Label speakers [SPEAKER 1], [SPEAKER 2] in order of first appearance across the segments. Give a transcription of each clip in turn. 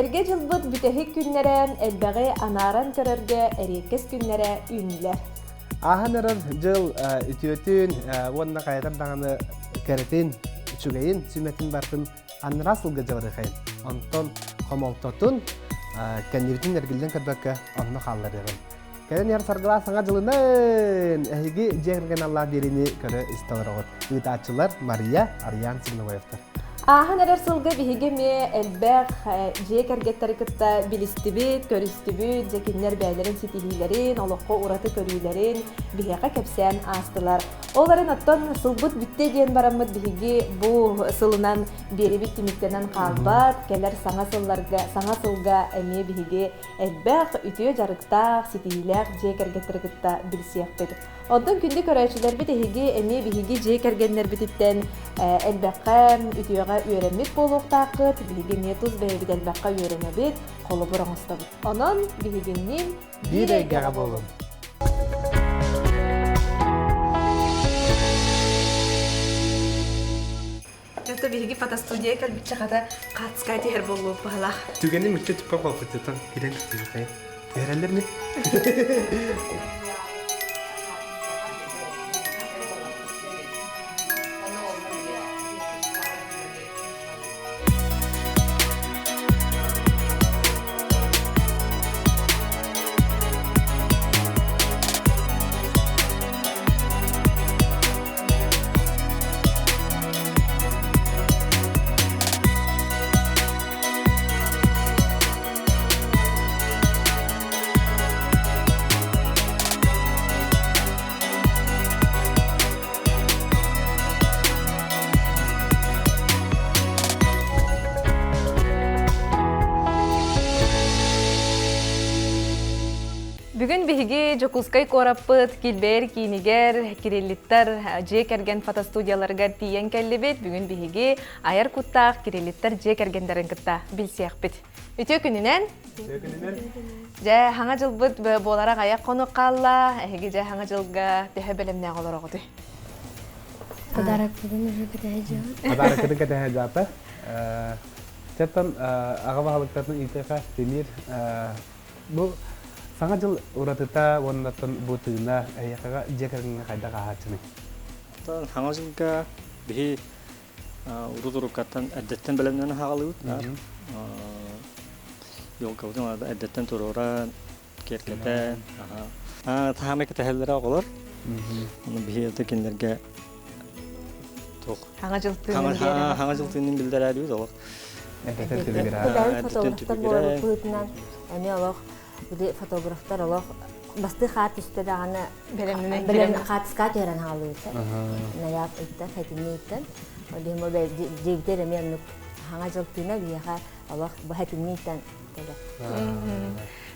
[SPEAKER 1] Эргэ дьылбыт бүтэһик күннэрэ элбэҕи анааран көрөргө эриэккэс күннэрэ үүннүлэр.
[SPEAKER 2] Ааһан эрэр дьыл үтүөтүн уонна хайатар даҕаны кэрэтин, үчүгэйин, сүмэтин барытын анараа сылга дьабарыахайын. Онтон хомолтотун кэннибитин эргиллэн көрбөккө онно хаалларыаҕын. Кэлэн иһэр саргылаах саҥа дьылынан эһиги дьиэ кэргэн аллаах биэриини көрө истэ олороҕут. Ыытааччылар Мария, Арыйаан Сигновоевтар.
[SPEAKER 1] Ааһан эрэр сылга биһиги эмиэ элбэх дьиэ кэргэттэри кытта билистибит, көрүстүбүт, дьэ кинилэр бэйэлэрин ситиһиилэрин, олоххо ураты көрүүлэрин биһиэхэ кэпсээн аастылар. Ол эрэн оттон сылбыт бүттэ диэн бараммыт биһиги бу сылынан биэрибит түмүктэнэн хаалбат, кэлэр саҥа сылларга, саҥа сылга эмиэ биһиги элбэх үтүө дьарыктаах, ситиһиилээх дьиэ кэргэттэри кытта билсиэхпит. Онтон күндү көрөөччүлэрбит эһиги эмиэ биһиги дьиэ кэргэннэрбититтэн элбэххэ, үтүөҕэ үөрэммит буолуохтааххыт. Биһиги эмиэ тус бэйэбит элбэххэ үөрэнэбит, холобур оҥостобут. Онон биһигинниин
[SPEAKER 2] биир эйгэҕэ буолуҥ.
[SPEAKER 1] Это биһиги фотостудия кэлбитчэ хата хаацкай түһэр буолуох баһылаах.
[SPEAKER 2] Түгэни мүччү түппэ холкутутан кирэн түһүхэй. Түһэрэллэр ми?
[SPEAKER 1] Бүгүн биһиги Дьокуускай куораппыт Килбэйэр киинигэр Кириллиттар дьиэ кэргэн фотостудияларыгар тиийэн кэллибит. Бүгүн биһиги айар куттаах Кириллиттар дьиэ кэргэннэрин кытта билсиэхпит. Үтүө күнүнэн!
[SPEAKER 2] Үтүө күнүнэн!
[SPEAKER 1] Дьэ, хаҥа дьылбыт буолара аҕыйах хонук хаалла. Эһиги дьэ хаҥа дьылга төһө бэлэмнээх олороҕутуй?
[SPEAKER 3] Подарокпытын уже кэтэһэ дьаат.
[SPEAKER 2] Подарокпытын кэтэһэ дьаата. Чаттан аҕа баһылыктарын иитиэхэ Тимир Бу Саҥа дьыл уратыта уонна бу тыына эһиэхэҕэ дьиэ кэргэҥҥэ хайдах ааһааччыный?
[SPEAKER 4] Саҥа дьылга биһи урут уруккаттан эрдэттэн бэлэмнэнэн хаалыбыт. Елкабытын эрдэттэн туруоран, киэргэтэн, таһаамай кэтэһэллэрэ оҕолор. Ону биһи это кинилэргэ туох
[SPEAKER 1] Хаҥа дьыл тыынын биэрэн.
[SPEAKER 4] Хаҥа дьыл тыынын биллэрээдибит олох.
[SPEAKER 2] Эрдэттэн түбүгүрэ.
[SPEAKER 3] Фотографтар буоларбыт быһыытынан эмиэ олох били фотографтар олох бастыы хаар түстэ даҕаны бэлэмнэнэн хаартыска түһэрэн хаалыыта. Ноябрь ыйтан, сэтинньи ыйтан. Ол иһин дьиэбитигэр эмиэ оннук хаҥа дьыл тыына биһиэхэ олох бу сэтинньи ыйтан кэлэр.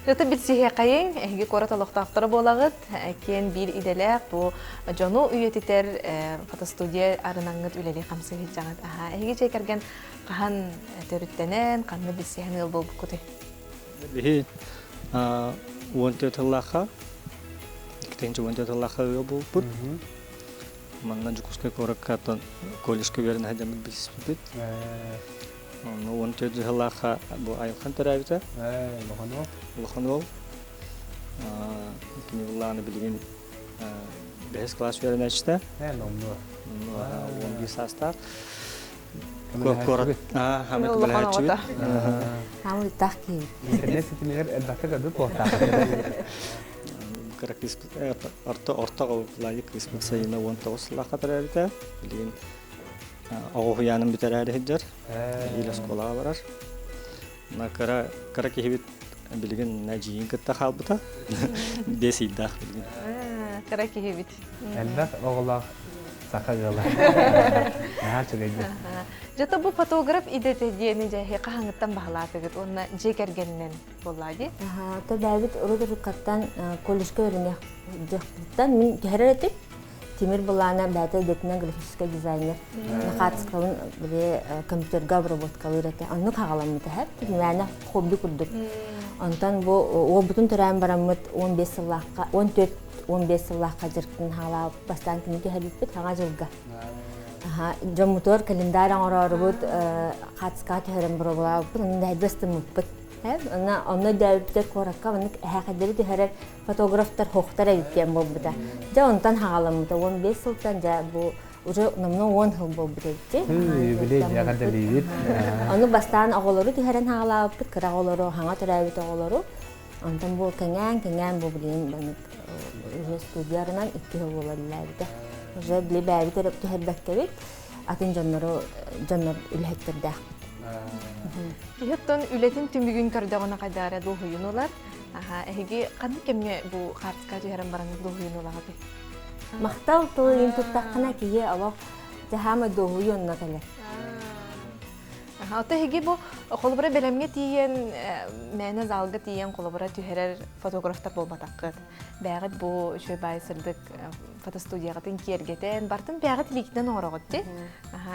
[SPEAKER 1] Ытып билсиһиэхэйиҥ, эһиги куорат олохтоохторо буолаҕыт, киэн биир идэлээх бу дьону үйэтитэр фотостудия арынаҥҥыт үлэлии хамсыы сылдьаҕыт. Аһаа, эһиги дьиэ кэргэн хаһан төрүттэнэн, ханна билсиһэн ыал буолбуккутуй?
[SPEAKER 4] Биһи 14 сыллаахха, 2014 сыллаахха ыал буолбуппут. Манна Дьокуускай куоракка колледжка үөрэнэ сылдьаммыт билсибиппит. Онно 14 сыллаахха бу Айылхан төрөөбүтэ.
[SPEAKER 2] Улахан уол.
[SPEAKER 4] Улахан уол. Кини буллааны билигин бэһис класс үөрэнээччитэ.
[SPEAKER 2] Номнуо.
[SPEAKER 4] 11 саастаах. Куорат хамы көмөлөһөөччүбүт.
[SPEAKER 3] Хамы ыттаах киһи.
[SPEAKER 2] Интернет ситимигэр элбэхтик көрбүт буолтаах.
[SPEAKER 4] Кыра кыыспыт орто орто кыыспыт сайына 19 сыллаахха төрөөбүтэ. Билигин Оҕо уһуйаанын бүтэрээри сылдьар, или оскуолаҕа барар. Мына кыра кыра киһибит билигин эдьиийин кытта хаалбыта. 5 ыйдаах билигин.
[SPEAKER 1] Кыра киһибит.
[SPEAKER 2] Элбэх оҕолоох саха ыала. Наһаа үчүгэйдик.
[SPEAKER 1] Дьэ бу фотограф идэтэ диэни дьэ хаһаҥыттан баһылаатыгыт уонна дьиэ кэргэнинэн буоллаа дии?
[SPEAKER 3] То бэйэбит урут уруккаттан колледжка үөрэниэхпиттэн мин түһэрэр этим. Тимир былаана бэйэтэ идэтинэн графическай дизайнер. Хаартыскабын били компьютерга обработкалыыр этэ. Оннук хаҕаламмыт эһэ. Мээнэ хобби курдук. Онтон бу уолбутун төрөөн бараммыт 15 сыллаахха, 14-15 сыллаахха дьарыктын хаалаабыт. Бастаан кини түһэрбиппит хаҥа дьылга. Дьоммутугар календарь оҥороорубут хаацкаҕа түһэрэн боруобалаабыппыт, онно дэһэрбэс ыстыммыппыт. Онно онно өйдөөбүппүтэр куоракка маннык эһээхэйдэри түһэрэр фотографтар хоһтар эбит диэн буолбута. Дьэ онтон хаҕаламмыта 15 сылтан дьэ бу уже номнуо 10 сыл буолбут эбит.
[SPEAKER 2] Юбилей эҕэрдэлиибит.
[SPEAKER 3] Ону бастаан оҕолору түһэрэн хаҕалаабыппыт, кыра оҕолору, хаҥа төрөөбүт оҕолору. Онтон бу кэҥээн, кэҥээн бу билигин маннык уже студиярынан икки сыл буола үлэлээбитэ. Уже били бэйэбит эрэ түһэрбэккэбит, атын дьоннору дьоннор үлэһиттэрдээхпит.
[SPEAKER 1] Киһи оттон үлэтин түмүгүн көрдөҕүнэ хайдах эрэ дуоһуйун ылар. Аха, эһиги ханнык кэмҥэ бу хаартыска түһэрэн баран дуоһуйун ылаҕытый?
[SPEAKER 3] Махтал тылын туттаххына киһи олох дьаһаама дуоһуйу онно кэлэр.
[SPEAKER 1] Ото эһиги бу холобура бэлэмҥэ тиийэн, мээнэ залга тиийэн холобура түһэрэр фотографтар буолбатаххыт. Бэйэҕит бу үчүгэй баай сырдык фотостудияҕытын киэргэтэн, бартын бэйэҕит илиигитинэн оҥороҕут дии.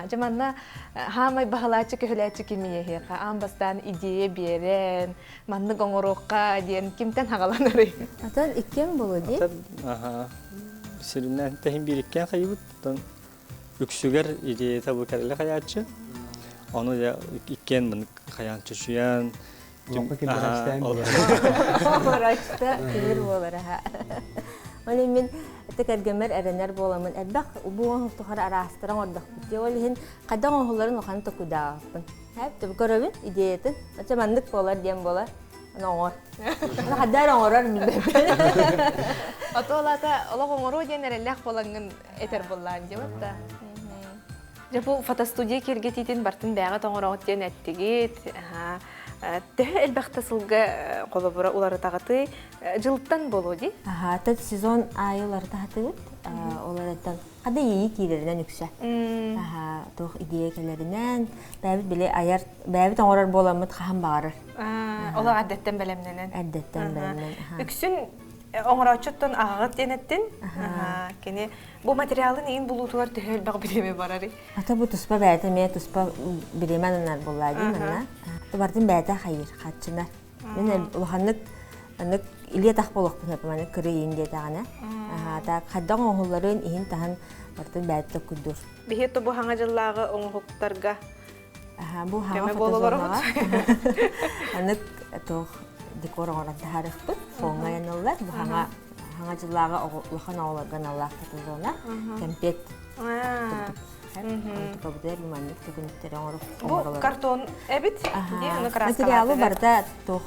[SPEAKER 1] Дьэ манна хаамай баһылааччы көһүлээччи кимий эһиэхэ? Аан бастаан идея биэрэн, маннык оҥоруохха диэн кимтэн хаҕаланарый?
[SPEAKER 3] Атын иккиэн буолуо дии.
[SPEAKER 4] Сүрүннээн тэһин биир иккиэн хайыбыт. Үксүгэр идеята бу кэрэлэ хайааччы. Ону дьэ иккиэн маннык хайаан чочуйан
[SPEAKER 2] Лоҥхо киллэрээчтээн
[SPEAKER 3] Оҥорооччута тимир буолар аха. Ол мин ити кэргэммэр эрэнэр буоламмын элбэх бу тухары араастара оҥордохпут. Ол иһин хайдах оҥоһулларын улахан токуйдаабаппын. Хэп көрөбүн идеятын. Оччо маннык буолар диэн буолар. Аны оҥор. Хайдах эрэ оҥорор билбэппин.
[SPEAKER 1] Ото олата олох оҥоруо диэн эрэллээх буолаҥҥын этэр буоллаан диэбит да. Дьэ бу фотостудия киэргэтиитин бартын бэйэҕит оҥороҕут диэн эттигит. Төһө элбэхтэ сылга холобура уларытаҕытый? Дьылтан буолуо дии?
[SPEAKER 3] Аха, тот сезон аайы уларытаһатыбыт. Ол эрэтэн хада иэйии киирэринэн үксэ. Аха, туох идея кэлэринэн, бэйэбит били айар, бэйэбит оҥорор буоламмыт хаһан баҕарар.
[SPEAKER 1] Олох эрдэттэн бэлэмнэнэн.
[SPEAKER 3] Эрдэттэн бэлэмнэн.
[SPEAKER 1] Үксүн оҥорооччуттан аҕаҕыт диэн эттин. Кини бу материалын иин булуутугар төһө элбэх бириэмэ барарый?
[SPEAKER 3] Ата бу туспа бэйэтэ эмиэ туспа бириэмэ ананар буоллаа дии манна. Барытын бэйэтэ хайыыр, хаччынар. Мин улаханнык анык илиэ тах буолуохпун сөп маннык кырыы иин диэтэҕинэ. Так хайдах оҥоһулларын иһин таһын барытын бэйэтэ токкуйдуур.
[SPEAKER 1] Биһи тобу хаҥа дьыллааҕы оҥоһуктарга
[SPEAKER 3] Бу хаҥа фотозонаҕа анык туох декор оҥорон таһаарыахпыт. Фоҥҥа айаныллар. Бу хаҥа хаҥа дьыллааҕы улахан оҕолорго аналлаах фотозона. Кэмпиэт курдук. Онтукабытыгар маннык төкүнүктэри оҥорук
[SPEAKER 1] Бу картон эбит.
[SPEAKER 3] Материалы барыта туох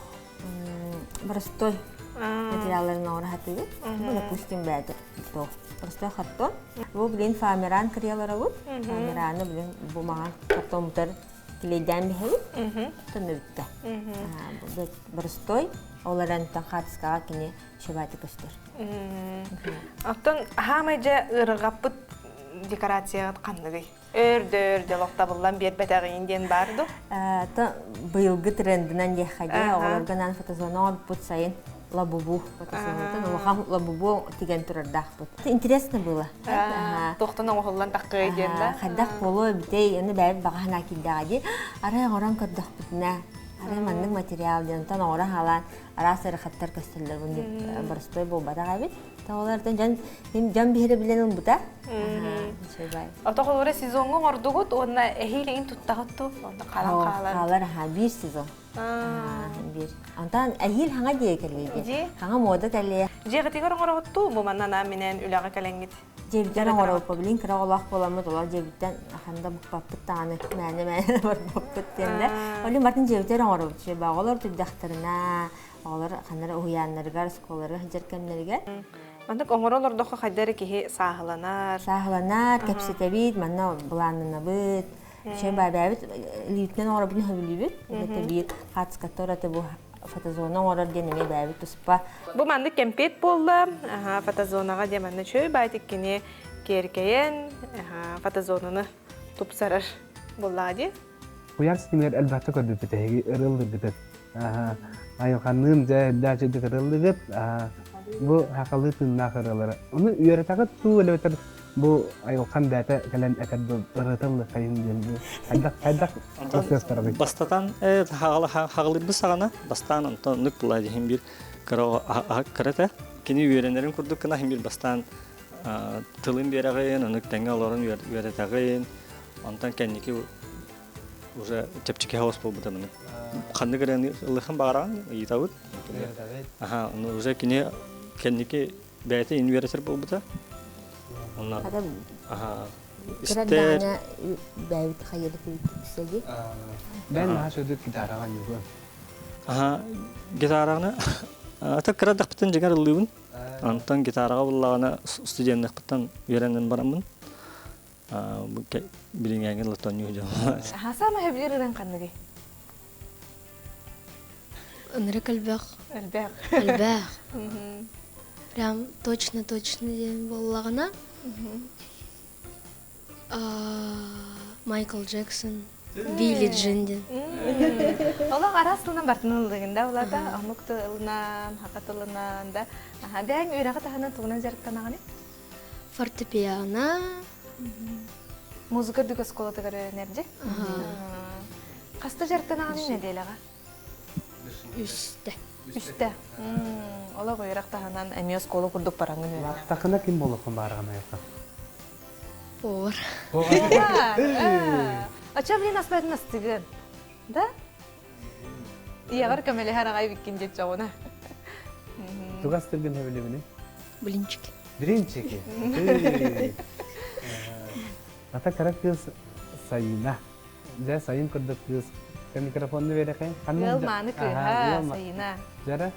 [SPEAKER 3] простой материалларын оҥоро сатыыбыт. Бу, допустим, бэйэтэ туох простой картон. Бу билин фоамиран кырыяларабыт. Фоамираны билин бу маҥан картоммутар килейдээн биһэбит. Төннөбүттэ. Простой, ол эрэн хаартыскаҕа кини шабаты көстөр.
[SPEAKER 1] Оттон хаамай дьэ ыарырҕаппыт декорацияҕыт ханныгый? Өөр-дөр дьолох табыллан биэрбэтэҕиин диэн баар ду?
[SPEAKER 3] Быйылгы трендинэн диэххэ дии, оҕолорго анаан фотозона оҥорбут сайын лабубу фотозонатын улахан лабубу тигэн турардаахпыт. Интересно было.
[SPEAKER 1] Туохтан оҥоһуллан таххыай диэн да?
[SPEAKER 3] Хайдах буолуо эбитэй, аны бэйэбит баҕа санаа киирдэҕэ дии. Арай оҥорон көрдөхпүтүнэ, арай маннык материал диэн, онтон оҥоро хаалаан араас ыарахаттар көстөллөр бу боростуой буолбатах эбит. Тоҕолортон дьон дьон биһирэбилэн ылбыта.
[SPEAKER 1] Ото холура сезоҥҥа оҥордугут уонна эһиилигин туттаҕыт ту онно хаалан хаалар.
[SPEAKER 3] Хаалар аха биир сезон. Биир. Онтон эһиил хаҥа дии кэлиэ. Хаҥа мода кэлиэ.
[SPEAKER 1] Дьиэҕитигэр оҥороҕут туу бу манна анаан минээн үлэҕэ кэлэҥҥит.
[SPEAKER 3] Дьиэбиттэн оҥоробуппа билин кыра оҕолоох буоламмыт олор дьиэбиттэн ханда букпаппыт даҕаны мээнэ-мээнэ барбаппыт диэн да. Олин бартын дьиэбитигэр оҥоробут. Оҕолор түрдэхтэринэ оҕолор ханна уһуйааннарыгар, оскуолаларыгар сылдьар кэмнэригэр.
[SPEAKER 1] Маннык оҥоро олордоххо хайда эрэ киһи сааһыланар.
[SPEAKER 3] Сааһыланар, кэпсэтэбит, манна былааннанабыт. Үчүгэй баабээбит илиитинэн оҥоробутун сөбүлүүбүт. Это биир хаацкаттар это бу фотозона оҥорор диэн эмиэ бэйэбит туспа.
[SPEAKER 1] Бу маннык кэмпиэт буолла. Фотозонаҕа диэн манна үчүгэй баайтык кини киэркэйэн фотозонаны тупсарар буоллаҕа дии.
[SPEAKER 2] Куйаар ситимигэр элбэхтик көрбүппүт эһиги ырыллыгытыт. Айылҕанныын дьэ элбэхтик ырыллыгыт. Бу хахалыы тыыннаах ырыалары. Ону үөрэтэҕит дуу эбэтэр бу айылхан бэйэтэ кэлэн этэр ырытыллыхайын диэн бу хайдах хайдах процесстарабый?
[SPEAKER 4] Бастатан хаҕалыырбыт саҕана бастаан онтон оннук була иһин биир кыра кырата кини үөрэнэрин курдук гына иһин биир бастаан Тылын биэрэҕин, ону тэҥҥэ олорон үөрэтэҕин. Онтон кэнники уже чэпчэки хаос буолбута маны. Ханнык ырыаны ылыахын баҕараҕын ыйытабыт. Аха, ону уже кини кэнники бэйэтэ ин үөрэтэр буолбута. Онно аха
[SPEAKER 3] истэр бэйэбит хайыра түбүсэги.
[SPEAKER 2] Бэн наһаа сөдүк гитараҕа югу.
[SPEAKER 4] Аха, гитараҕына ата кыра дахпытын дьиҥэр ыллыыбын. Онтон гитараҕа буллаҕына студенныахпыттан үөрэнэн бараммын билиҥээҥи лотонньуу дьон.
[SPEAKER 1] Саамай сөбүлүүр ырыаҥ ханныгый?
[SPEAKER 5] Ынырык элбэх.
[SPEAKER 1] Элбэх.
[SPEAKER 5] Элбэх. Прям точно-точно диэн буоллаҕына Майкл Джексон, Билли Джин диэн.
[SPEAKER 1] Олох араас тылынан бартын ыллыгын да улата омук тылынан, хака тылынан да. Бэйэҥ үөрэҕи таһынан тугунан дьарыктанаҕыный?
[SPEAKER 5] Фортепиано.
[SPEAKER 1] Музыка үрдүк оскуолатыгар үөрэнэр Хаста дьарыктанаҕыный нэдиэлэҕэ?
[SPEAKER 5] Үстэ.
[SPEAKER 1] Үстэ. Олох үөрэх таһынан эмиэ оскуола курдук бараҥҥын үөрэнэҕин.
[SPEAKER 2] Такына ким буолуоххун баарыгын айылҕа?
[SPEAKER 5] Повар.
[SPEAKER 1] Ача блин аспайтын астыгын. Да? Ийэҕэр көмөлөһөр аҕай биккин диэччэҕуна.
[SPEAKER 2] Тугас тылгын хэбилибини?
[SPEAKER 5] Блинчики.
[SPEAKER 2] Блинчики. Ата кыра кыыс Сайына. Дьэ, сайын курдук кыыс. Микрофонну берэхэ.
[SPEAKER 1] Ыал мааны кыыһа Сайына.
[SPEAKER 2] Дьара,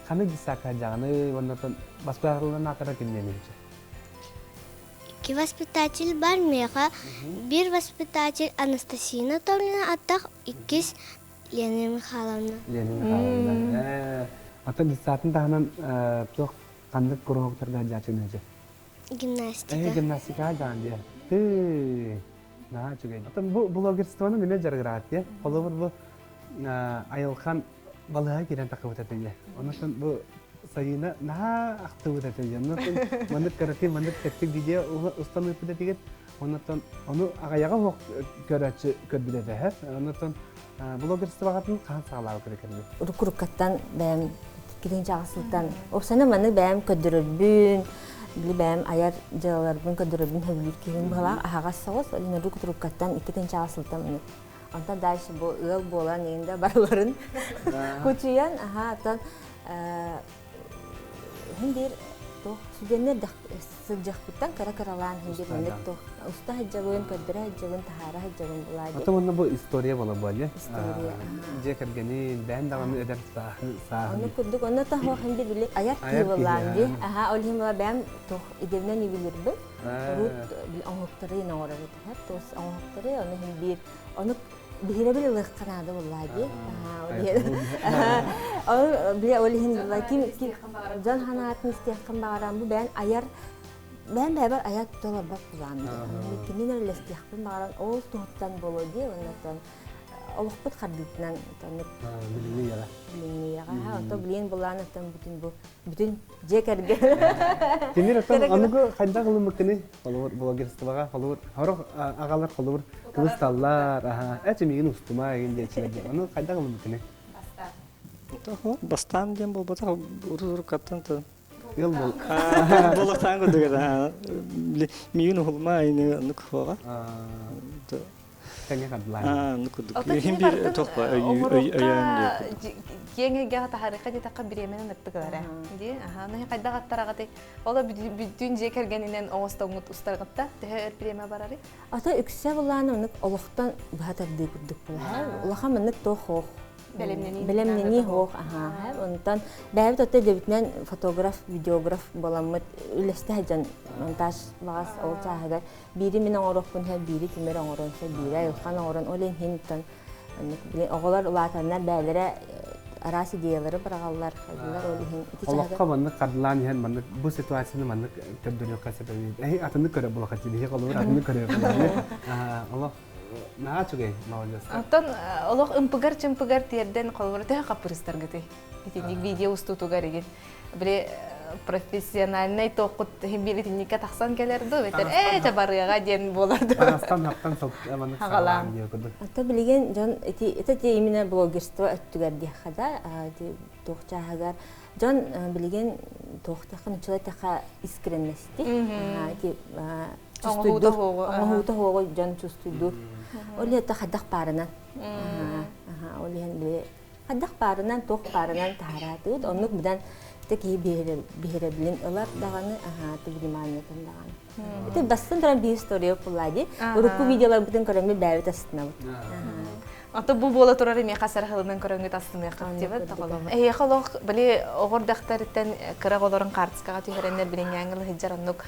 [SPEAKER 2] ханы дисака дьаҕаны уоннатан баспаарылан атара кинненинче.
[SPEAKER 6] Икки воспитатель бар миэхэ биир воспитатель Анастасия Анатольевна аттах иккис Лена Михайловна.
[SPEAKER 2] Лена Михайловна. Ата дисатын таһынан туох ханнык куруһуктарга дьаачыгыныжы?
[SPEAKER 6] Гимнастика.
[SPEAKER 2] Гимнастика даан диye. Ты наһаа үчүгэй. Атын бу блогерствоны неме жарыгыраат диye. Холобур бу айылхан балыга киирэн тахыбыт этэ диye. Онон бу сайына наһаа ахтыбыт этэ диye. Онон маннык кыракый маннык тэттик видео устан ыыппыт этигит. Онон ону аҕайаҕа суох көрөөччү көрбүт этэ. Онон блогерствоҕатын хаһан саҕалаабы көрөкөрбүт?
[SPEAKER 3] Уруккаттан бэйэм кирин чаҕысылтан Опсана маны бэйэм көрдөрөрбүн, били бэйэм айар дьыалаларбын көрдөрөрбүн сөбүлүүр киһим быһалаах аһаҕас соҕус, ол иһин кутуруккаттан икки тыһыынчаҕа сылтан маны. Онтон дальше бу ыал буолан иһин да барыларын кучуйан, аха, оттон иһин биир туох студеннэр сылдьыахпыттан кыра-кыралаан иһин биир маннык туох уста сылдьабын, көрдөрө сылдьабын, таһаара сылдьабын булаа
[SPEAKER 2] Ата уонна бу история буола буолла.
[SPEAKER 3] История.
[SPEAKER 2] Дьиэ кэргэнин, бэйэн даҕаны эдэр сааһын.
[SPEAKER 3] Ону курдук, онно таһуох хин били аяр киһи ди. Аха, ол иһин була бэйэм туох идэбинэн ювелирбин. Урут оҥоһуктары оҥорор этэ. Туос оҥоһуктары, ону иһин биир ону биһирэбил ылыахха наада буоллаа дии. Ол били ол иһин була ким дьон ханаатын истиэххин баҕаран бу бэйэн аяр бэйэм бэйэбэр айар толорбот булаам дии. Кимин эрэлэстиэхпин баҕаран ол туһуттан буолуо дии оннотон олохпут хардыытынан тоннук
[SPEAKER 2] билиҥҥи үйэҕэ
[SPEAKER 3] билиҥҥи үйэҕэ ото билиэн булаан оттон бүтүн бу бүтүн дьиэ кэргэн
[SPEAKER 2] Тимир оттон аныгы хайдах ылыммыккыный холобур блогерствоҕа холобур сорох аҕалар холобур кыбысталлар аха эчи миигин устума игин диэчилэр ону хайдах ылыммыккыный
[SPEAKER 4] Бастаан диэн буолбатах урут-уруккаттан
[SPEAKER 2] Ыал бол.
[SPEAKER 4] Болотаан курдук этэ. Миигин уһулма ини оннук хуоҕа.
[SPEAKER 2] Тэҥэ хардылаан.
[SPEAKER 4] Оннук курдук. Иһин биир тохпа өйөөн
[SPEAKER 1] Киэҥ эйгэҕэ таһаарыахха диэтэххэ бириэмэнэн ыттык ылар дии. Аха, аны хайдах аттараҕытый? Ол бүтүн дьиэ кэргэнинэн оҥостоҥҥут устаргытта төһө өр бириэмэ барарый?
[SPEAKER 3] Ата үксэ былаан оннук олохтон быһа тардыы курдук буолар. Улахан маннык туох хоох бэлэмнэнии суох аһаа онтон бэйэбит отто идэбитинэн фотограф видеограф буоламмыт үлэстэ сылдьан монтаж баҕас ол чааһыгар биири мин оҥоруохпун сөп биири Тимир оҥоруон сөп биири Айылхан оҥорон ол иһин оҕолор улаатаннар бэйэлэрэ араас идеялары быраҕаллар хайдылар ол иһин
[SPEAKER 2] ити олоххо маннык хардылаан иһэн маннык бу ситуацияны маннык көрдөрүөххэ сөп эбит эһи атыннык көрө булахаччы биһи холобур атыннык көрө олох Наһаа үчүгэй, молодец.
[SPEAKER 1] Оттон олох ымпыгар-чымпыгар тиэрдэн холобура төһө хаппырыстаргытый? Итинник видео устуутугар игин. Били профессиональнай туоххут иһин итинникке тахсан кэлэр дуу, бэтэр ээ ча барыаҕа диэн буолар дуу.
[SPEAKER 2] Таҥастан хаптан маннык саҕалаан диye курдук.
[SPEAKER 3] Ата билигин дьон ити это именно блогерство өттүгэр диэххэ да туох чааһыгар. Дьон билигин туохтахха нуччалай искренности
[SPEAKER 1] Оҥоһуута хуоҕу.
[SPEAKER 3] Оҥоһуута хуоҕу дьон чувствуйдуур. Ол иһин хайдах баарынан. Ол иһин хайдах баарынан, туох баарынан таһараатыгыт. Оннук быдан киһи биһирэбилин ылар даҕаны, вниманиетын даҕаны. Ити бастан туран биир история буолла дии. Урукку видеоларбытын көрөммүт бэйэбит астынабыт.
[SPEAKER 1] Ото бу буола турар эмиэ хас эрэ сылынан көрөҥҥүт астыныаххыт диэбит тоҕоломо. Эһиэхэ олох били оҕор дьахтарыттан кыра оҕолорун хаартыскаҕа түһэрэннэр билиҥҥээҥҥи сылдьар оннук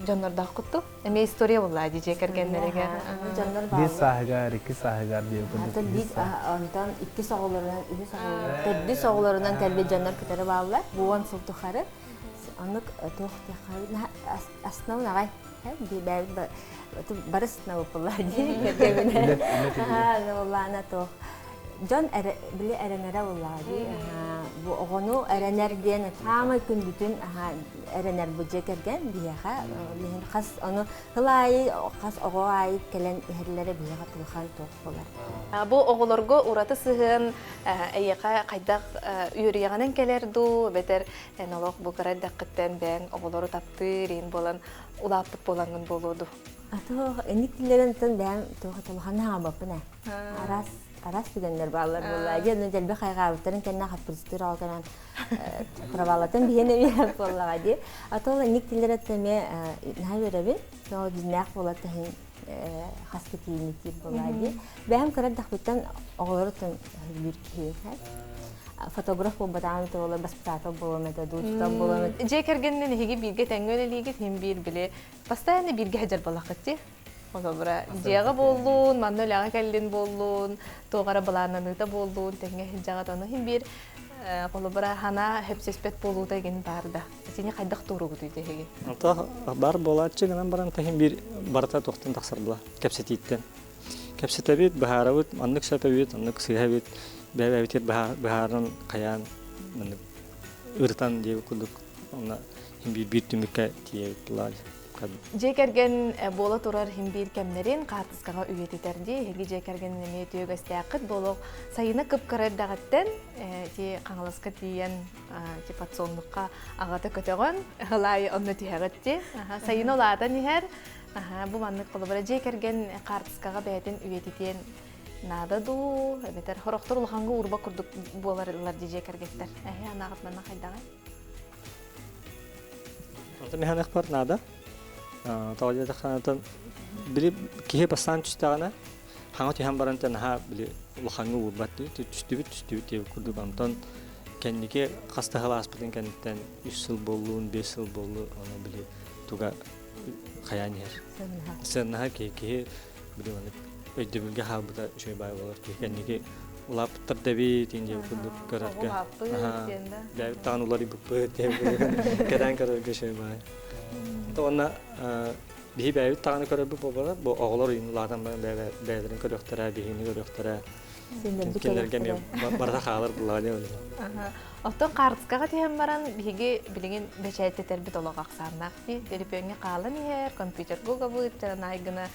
[SPEAKER 1] дьоннордоох кутту. Эмиэ история буолла дии дьиэ кэргэннэригэр.
[SPEAKER 3] Дьоннор
[SPEAKER 2] Биир сааһыгар, икки сааһыгар диэн курдук.
[SPEAKER 3] Биир онтон иккис оҕолорунан, үһүс оҕолорунан, төрдүс оҕолорунан кэлбит дьоннор кытары бааллар. Бу уон сыл тухары оннук туох диэххэ астынабын аҕай. Бары астынабыппыллар дии кэргэмминэ. Буоллаана туох дьон били эрэнэрэ буоллаҕа дии. Бу оҕону эрэнэр диэн саамай күндүтүн эрэнэр бу дьиэ кэргэн биһиэхэ хас ону сыл аайы хас оҕо аайы кэлэн иһэллэрэ биһиэхэ улахан туох буолар.
[SPEAKER 1] Бу оҕолорго ураты сыһыан эйиэхэ хайдах үөрүйэҕинэн кэлэр дуу, эбэтэр эн олох бу кыра эрдэххиттэн бэйэҥ оҕолору таптыыр иин буолан улааппыт буолаҥҥын буолуо дуу?
[SPEAKER 3] Туох инник тиллэрин бэйэм туох улахан хаамаппын ээ. Араас араас түгэннэр бааллар буолла. Дьэ, онно дэлби хайҕаабыттарын кэннэ хаппырыстыыр оҕо кэлэн провалатын биһиэн эмиэ буоллаҕа дии. А то инник тиллэрэ эмиэ наһаа үөрэбин. Тоҕо дьиннээх буолар таһын хас да киинитиир буоллаҕа дии. Бэйэм кыра эрдэхпиттэн оҕолору сөбүлүүр киһибин. Фотограф буолбатаҕым туолар баспытаатал буолуом этэ, дуучутал буолуом этэ.
[SPEAKER 1] Дьиэ кэргэнинэн эһиги бииргэ тэҥҥэ үлэлиигит, иһин биир били постоянно бииргэ сылдьар буоллаххыт дии. Холобура, дьиэҕэ буоллун, манна үлэҕэ кэллин буоллун, туох эрэ былааннаныыта буоллун, тэҥҥэ сылдьаҕыт. Ону иһин биир холобура, хана хөпсөспөт буолуута игин баар да. Итини хайдах туругутуй эһиги?
[SPEAKER 4] Ата бар буолааччы гынан баран таһин биир барыта туохтан тахсар була кэпсэтииттэн. Кэпсэтэбит, быһаарабыт, маннык сөп эбит, оннук сыыһа эбит, бэйэ-бэйэбитигэр быһааран хайаан маннык ырытан диэбит курдук онно биир биир түмүккэ тиийэбит буолаа.
[SPEAKER 1] Дьиэ кэргэн буола турар иһин биир кэмнэрин хаартыскаҕа үйэтитэр дии. Эһиги дьиэ кэргэнин эмиэ үтүө буолуох. Сайына кып-кыра эрдэҕиттэн ти Хаҥаласка тиийэн ти подсолнухха аҕата көтөҕөн ылаайы онно түһэҕит ти. Сайына улаатан иһэр. Бу маннык холобура дьиэ кэргэн хаартыскаҕа бэйэтин үйэтитиэн наада дуу, эбэтэр хорохтор улаханга уурба курдук буолар дии дьиэ кэргэттэр. Эһи анаҕыт манна хайдаҕай?
[SPEAKER 4] Онтон механикпар наада. Тоҕо диэтэххинэ, били киһи бастаан түстэҕинэ, хаҥа түһэн баран наһаа били улахаҥҥа уурбат дии. Түстүбүт, түстүбүт диэбит курдук. Онтон кэнники хас да сыл ааспытын кэнниттэн үс сыл буоллун, биэс сыл буоллун, ону били туга хайаан иһэр. Сыаннаһа киһи киһи били маннык өйдөбүлгэ хаалбыта үчүгэй баай буолар. Киһи кэнники улааппыттар да эбит диэн курдук көрөргө. Бэйэбит даҕаны уларыйбыппыт диэн кэтээн көрөргө үчүгэй баай. Уонна биһи бэйэбит даҕаны көрөрбүт буолбатар, бу оҕолор улаатан баран бэйэлэрин көрүөхтэрэ, биһигини көрүөхтэрэ. Кинилэргэ эмиэ барыта хаалар буллаҕа диэн
[SPEAKER 1] Оттон хаартыскаҕа түһэн баран биһиги билигин бэчээттэтэрбит олох ахсааннаах дии. Төлөпүөҥҥэ хаалан иһэр, компьютерга угабыт, чаранаай гына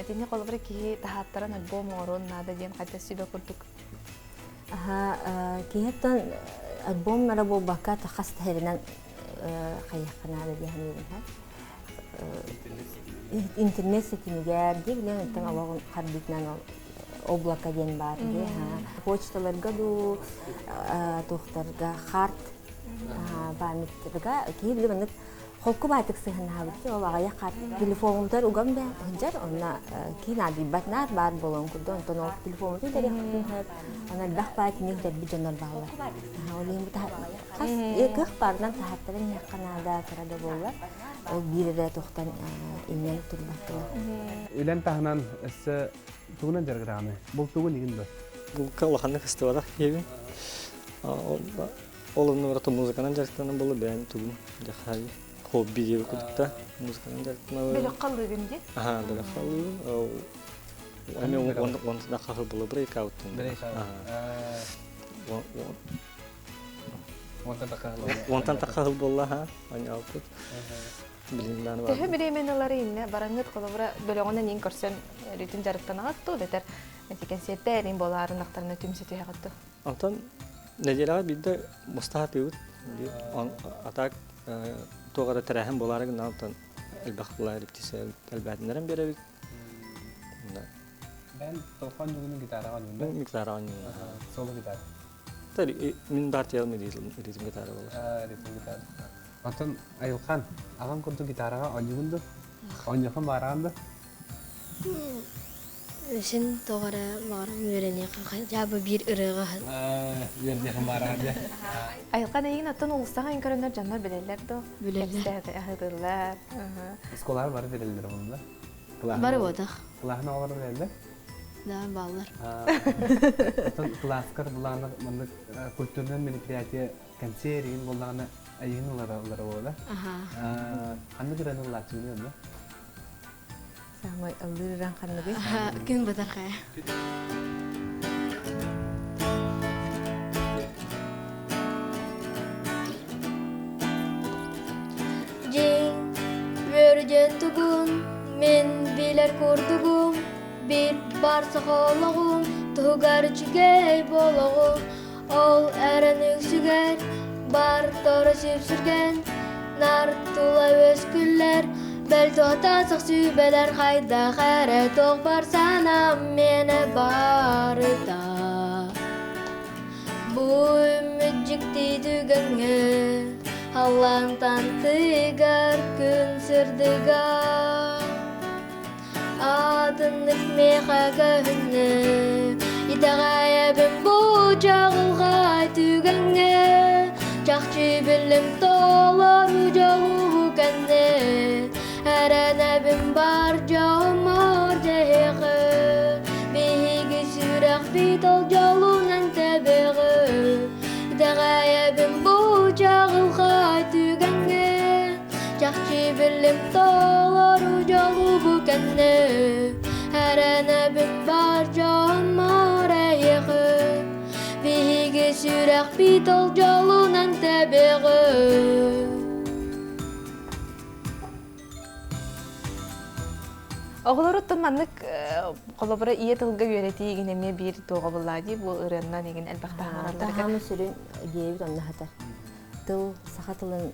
[SPEAKER 1] Итини холобура киһи таһааттаран альбом оҥоруон наада диэн хайдах сүбэ курдук?
[SPEAKER 3] Киһиттэн альбом эрэ буолбакка хас тэһэринэн хайыахха наада диэн саныыбын. Интернет ситимигэр дии билэн оттон олоҕун харбытынан облако диэн баар дии. Почталарга дуу туохтарга харт памяттарга киһи били маннык холку баайтык сыһыннаабыт ол аҕыйах хат телефоммутар угам да сылдьар онно киин аадыйбат наар баар буолуон курдук онтон ол телефоммутун тэриэхпитин сөп онон элбэх баай кинигэ бүтэрбит дьоннор бааллар ол иһин хас кыах баарынан таһааттаран иһиэххэ наада кыра да буоллар ол биир эрэ туохтан иҥэн турбаттылар
[SPEAKER 2] Үлэн таһынан өссө тугунан дьарыгыраҕыный? Бултугун игин дуо?
[SPEAKER 4] Булка улаханнык ыстыбатах киһибин. Ол оннугар музыканан дьарыктанан буолла бэйэм тугум дьахай хобби диэбит курдукта музыканан дьарыктанабын.
[SPEAKER 1] Бөлөххө ыллыыгын дии?
[SPEAKER 4] Аха, бөлөххө ыллыыбын. Эми он хахы була брейкауттун. Онтан тахахыл буолла ха, аняалпыт.
[SPEAKER 1] Төһө бириэмэни ылары иннэ бараҥҥыт холобура бөлөҕүнэн иин көрсөн өрүүтүн дьарыктанаҕыт дуу, бэтэр эти кэнсиэртэ эрин буолаарынахтарына түмсэ түһэҕит дуу?
[SPEAKER 4] Онтон. Нэдиэлэҕэ биирдэ муста сатыыбыт. А так туох эрэ тэрээһин буолаары гыннаҕына оттон элбэх буолар репетиция элбээтиннэрэн биэрэбит.
[SPEAKER 2] Бэн толхон дьугуну гитараҕа оонньуун
[SPEAKER 4] Гитараҕа оонньуун.
[SPEAKER 2] Соло гитара.
[SPEAKER 4] Мин партиялым ритм гитара болар.
[SPEAKER 2] Ритм гитара. Оттон Айылхан, аҕаҥ курдук гитараҕа оонньуугун дуо? Оонньуоххун баҕараҕын дуо?
[SPEAKER 5] Син тоҕо эрэ баҕарам үөрэниэххэ дьаабы биир ырыаҕа
[SPEAKER 2] Үөрэниэххин баҕараҕын дьэ.
[SPEAKER 1] Айылхан эйигин оттон уулуссаҕа көрөннөр дьоннор билэллэр дуо?
[SPEAKER 5] Билэллэр.
[SPEAKER 1] Аһытыллар.
[SPEAKER 2] Оскуолаҕа бары билэллэр буолла.
[SPEAKER 5] Бары буотах.
[SPEAKER 2] Кылааһын оҕолоро билэллэр?
[SPEAKER 5] Да, бааллар.
[SPEAKER 2] Оттон кылааскар булаанар маннык культурнай мероприятие кэнсиэр игин буоллаҕына эйигин ылара буола. Ханнык ырыаны ыллааччыгыный онно?
[SPEAKER 3] Самай ыллыыр ыран ханныгый?
[SPEAKER 5] Күн батархая. Дьиҥ үөрдьэн тугун мин билэр курдугум бир бар сохолоҕум туһугар үчүгэй буолоҕум Ол эрэн үксүгэр бар торо сүпсүргэн, нар тула үөскүллэр, бэл туһата сүбэлэр хайдах эрэ туох бар санаам миэнэ барыта. Бу үммүт дьикти түгэҥҥэ халлаантан тыгар күн сырдыга. Атыннык миэхэ көһүннэ, итэҕэйэбин бу чаҕылхай түгэҥҥэ, чахчы биллим толору дьолу кэннэ, эрэнэбин бар дьоммор дьэһиэхэ, биһиги сүрэхпит ол дьолунан тэбиэҕэ, итэҕэйэбин бу чаҕылхай түгэҥҥэ, Чахчы биллим толору дьолу бу кэннэ Эрэнэбин бар дьоммор эйиэхэ Биһиги сүрэхпит ол дьолунан тэбиэҕэ
[SPEAKER 1] Оҕолоруттан маннык холобура ийэ тылга үөрэтии игин эмиэ биир туоҕа буллаа дии бу ырыаннан игин элбэх таһааралларга.
[SPEAKER 3] Таһаамы сүрүн диэбит онно хатар. Тыл саха тылын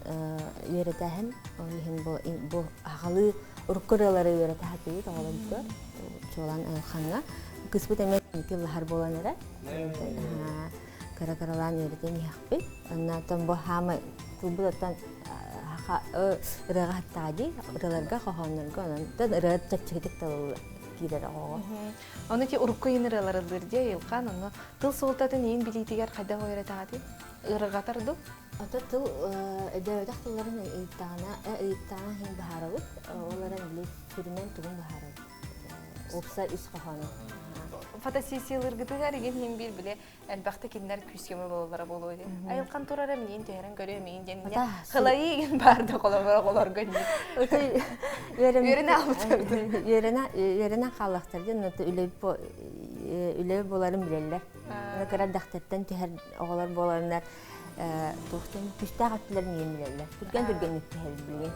[SPEAKER 3] үөрэтээһин ол иһин бу бу аҕалыы урукку ырыалары үөрэтэ сатыыбыт оҕолорго чуолаан айылхаҥҥа кыыспыт эмиэ ыллаһар буолан эрэ кыра кыралаан үөрэтэн иһэхпит онно оттон бу хаамай тылбыт оттон ырыаҕа хаттаҕа дии ырыаларга хоһооннорго онон ырыа чэпчэкитик талыллар киирэр оҕоҕо
[SPEAKER 1] Ону ити урукку иин ырыалары ыллыыр дии Айылхан ону тыл суолтатын иин билиитигэр хайдах үөрэтэҕитий Ыарырҕатар дуу?
[SPEAKER 3] Ото тыл өйдөөбөтөх тылларын ыйыттаҕына, ыйыттаҕына иһин быһаарабыт. Ол эрэн били сүрүнэн тугун быһаарабыт. Уопсай ис хоһоону.
[SPEAKER 1] Фотосессиялыыргытыгар игин иһин биир били элбэхтэ кинилэр күүскөмө буолаллара буолуо дии. Айылхан турара миниин түһэрэн көрүө миин диэн хылайыы игин баар да холобура оҕолорго
[SPEAKER 3] Үөрэнэ албыттар. Үөрэнэ үөрэнэ хааллахтар диэн үлэ буоларын билэллэр. Кыра эрдэхтэриттэн түһэр оҕолор буоланнар туохтан күстээх өттүлэрин иһин билэллэр. Түргэн түргэнник түһэр билигин.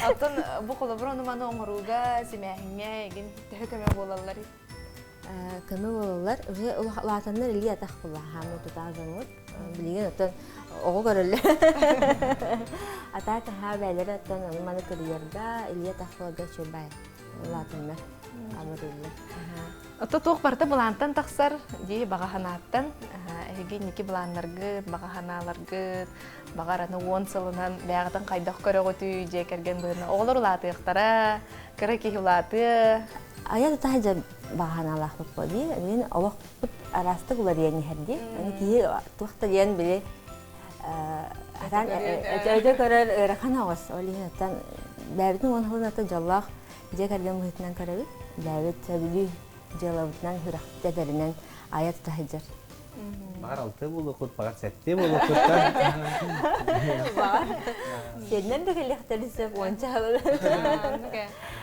[SPEAKER 1] Оттон бу холобур ону маны оҥорууга, симээһиҥҥэ игин төһө көмө буолаллар?
[SPEAKER 3] Көмө буолаллар. Уже улаатаннар илии атах була хаамы тутаах дьоммут. Билигин оттон оҕо көрөллөр. Атаа таһаа бээлэри оттон ону маны кырыйарга, илии атах буоларга үчүгэй улаатаннар абырыыллар.
[SPEAKER 1] Ото туох барыта былаантан тахсар дии баҕа санааттан эһиги инники былааннаргыт, баҕа санааларгыт, баҕар аны уон сылынан бэйэҕитин хайдах көрөҕүтүй дьиэ кэргэн быһыытынан оҕолор улаатыахтара, кыра киһи улаатыа.
[SPEAKER 3] Айа да таһдьа баҕа санаалаахпыт буо дии. Мин олохпут араастык уларыйан иһэр дии. Аны киһи туох да диэн били атаан өтө көрөр ыарахан оҕус. Ол иһин оттон бэйэбитин уон сылын ото дьоллоох Дьиэ кэргэн быһыытынан көрөбүт. Бэйэбит сөбүлүү дьыалабытынан сүрэхпит этэринэн айа тута сылдьар.
[SPEAKER 2] Баҕар алты буолуоххут, баҕар сэттиэ буолуоххут.
[SPEAKER 3] Баҕар. Сиэннэр да кэлиэхтэрин сөп уонча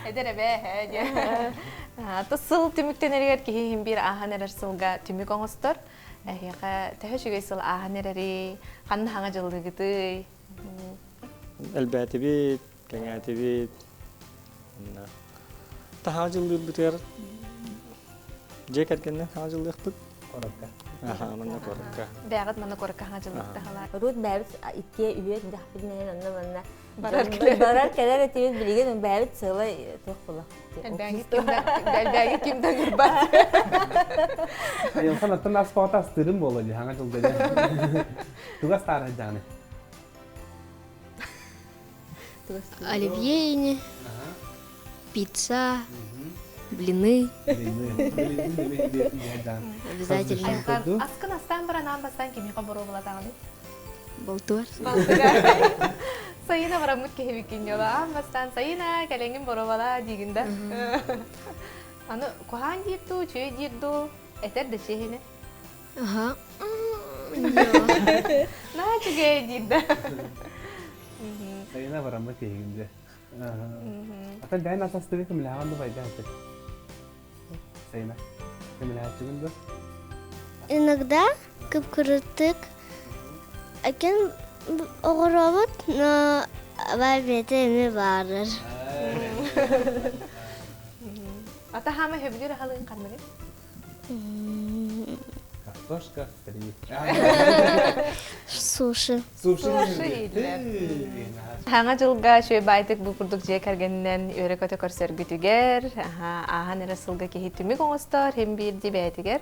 [SPEAKER 1] Эдэр эбээ ээ диэн. Сыл түмүктэнэригэр киһи иһин биир ааһан эрэр сылга түмүк оҥостор. Эһиэхэ төһө үчүгэй сыл ааһан эрэрий, ханна хаҥа дьыллыгытый?
[SPEAKER 4] Элбээтибит, кэҥээтибит. Таһаа дьыллыырбытыгар дьиэ кэргэнинэн таһаа дьыллыахпыт.
[SPEAKER 2] Коротко.
[SPEAKER 4] Аха, манна куоракка.
[SPEAKER 1] Бэҕит манна куоракка хаҥа дьыллыктахалар.
[SPEAKER 3] Рут бэбит икки үһүө дахпитинэн онно манна
[SPEAKER 1] Барар кэлэр.
[SPEAKER 3] Барар кэлэр этибит билигин бэбит сыла туох була.
[SPEAKER 1] Элбээги ким да элбээги ким да гырбат.
[SPEAKER 2] Айылхан аттан аспаҕата астыырым буола дии хаҥа дьылга дьэ. Тугас таара дьааны.
[SPEAKER 5] Оливье пицца, блины. Обязательно.
[SPEAKER 1] Аскын астаан баран аан бастаан кимиэхэ боруобалатаҕыный?
[SPEAKER 5] Болтуар.
[SPEAKER 1] Сайына бараммыт киһибиккин дьола аан бастаан Сайына кэлэҥин боруобалаа диигин да. Аны куһаан диир дуу, үчүгэй диир дуу, этэр да чиэһинэ.
[SPEAKER 5] Аха.
[SPEAKER 1] Наһаа үчүгэй диир да.
[SPEAKER 2] Сайына бараммыт киһигин дьэ. Атын бэйэн асастыгы кимлээҕин да байда этэ. Сайына. Кимлээччигин да?
[SPEAKER 6] Иногда кып-кырытык Акен оҕоробут, но абай бэйэтэ эмиэ баарар.
[SPEAKER 1] Ата хаама сөбүлүүр аһалыгын ханныгый?
[SPEAKER 2] Картошка фри.
[SPEAKER 6] Суши.
[SPEAKER 2] Суши
[SPEAKER 1] Хаҥа дьылга үчүгэй баайтык бу курдук дьиэ кэргэнинэн үөрэ-көтө көрсөргүтүгэр, ааһан эрэ сылга киһи түмүк оҥостор, хим биирдии бэйэтигэр.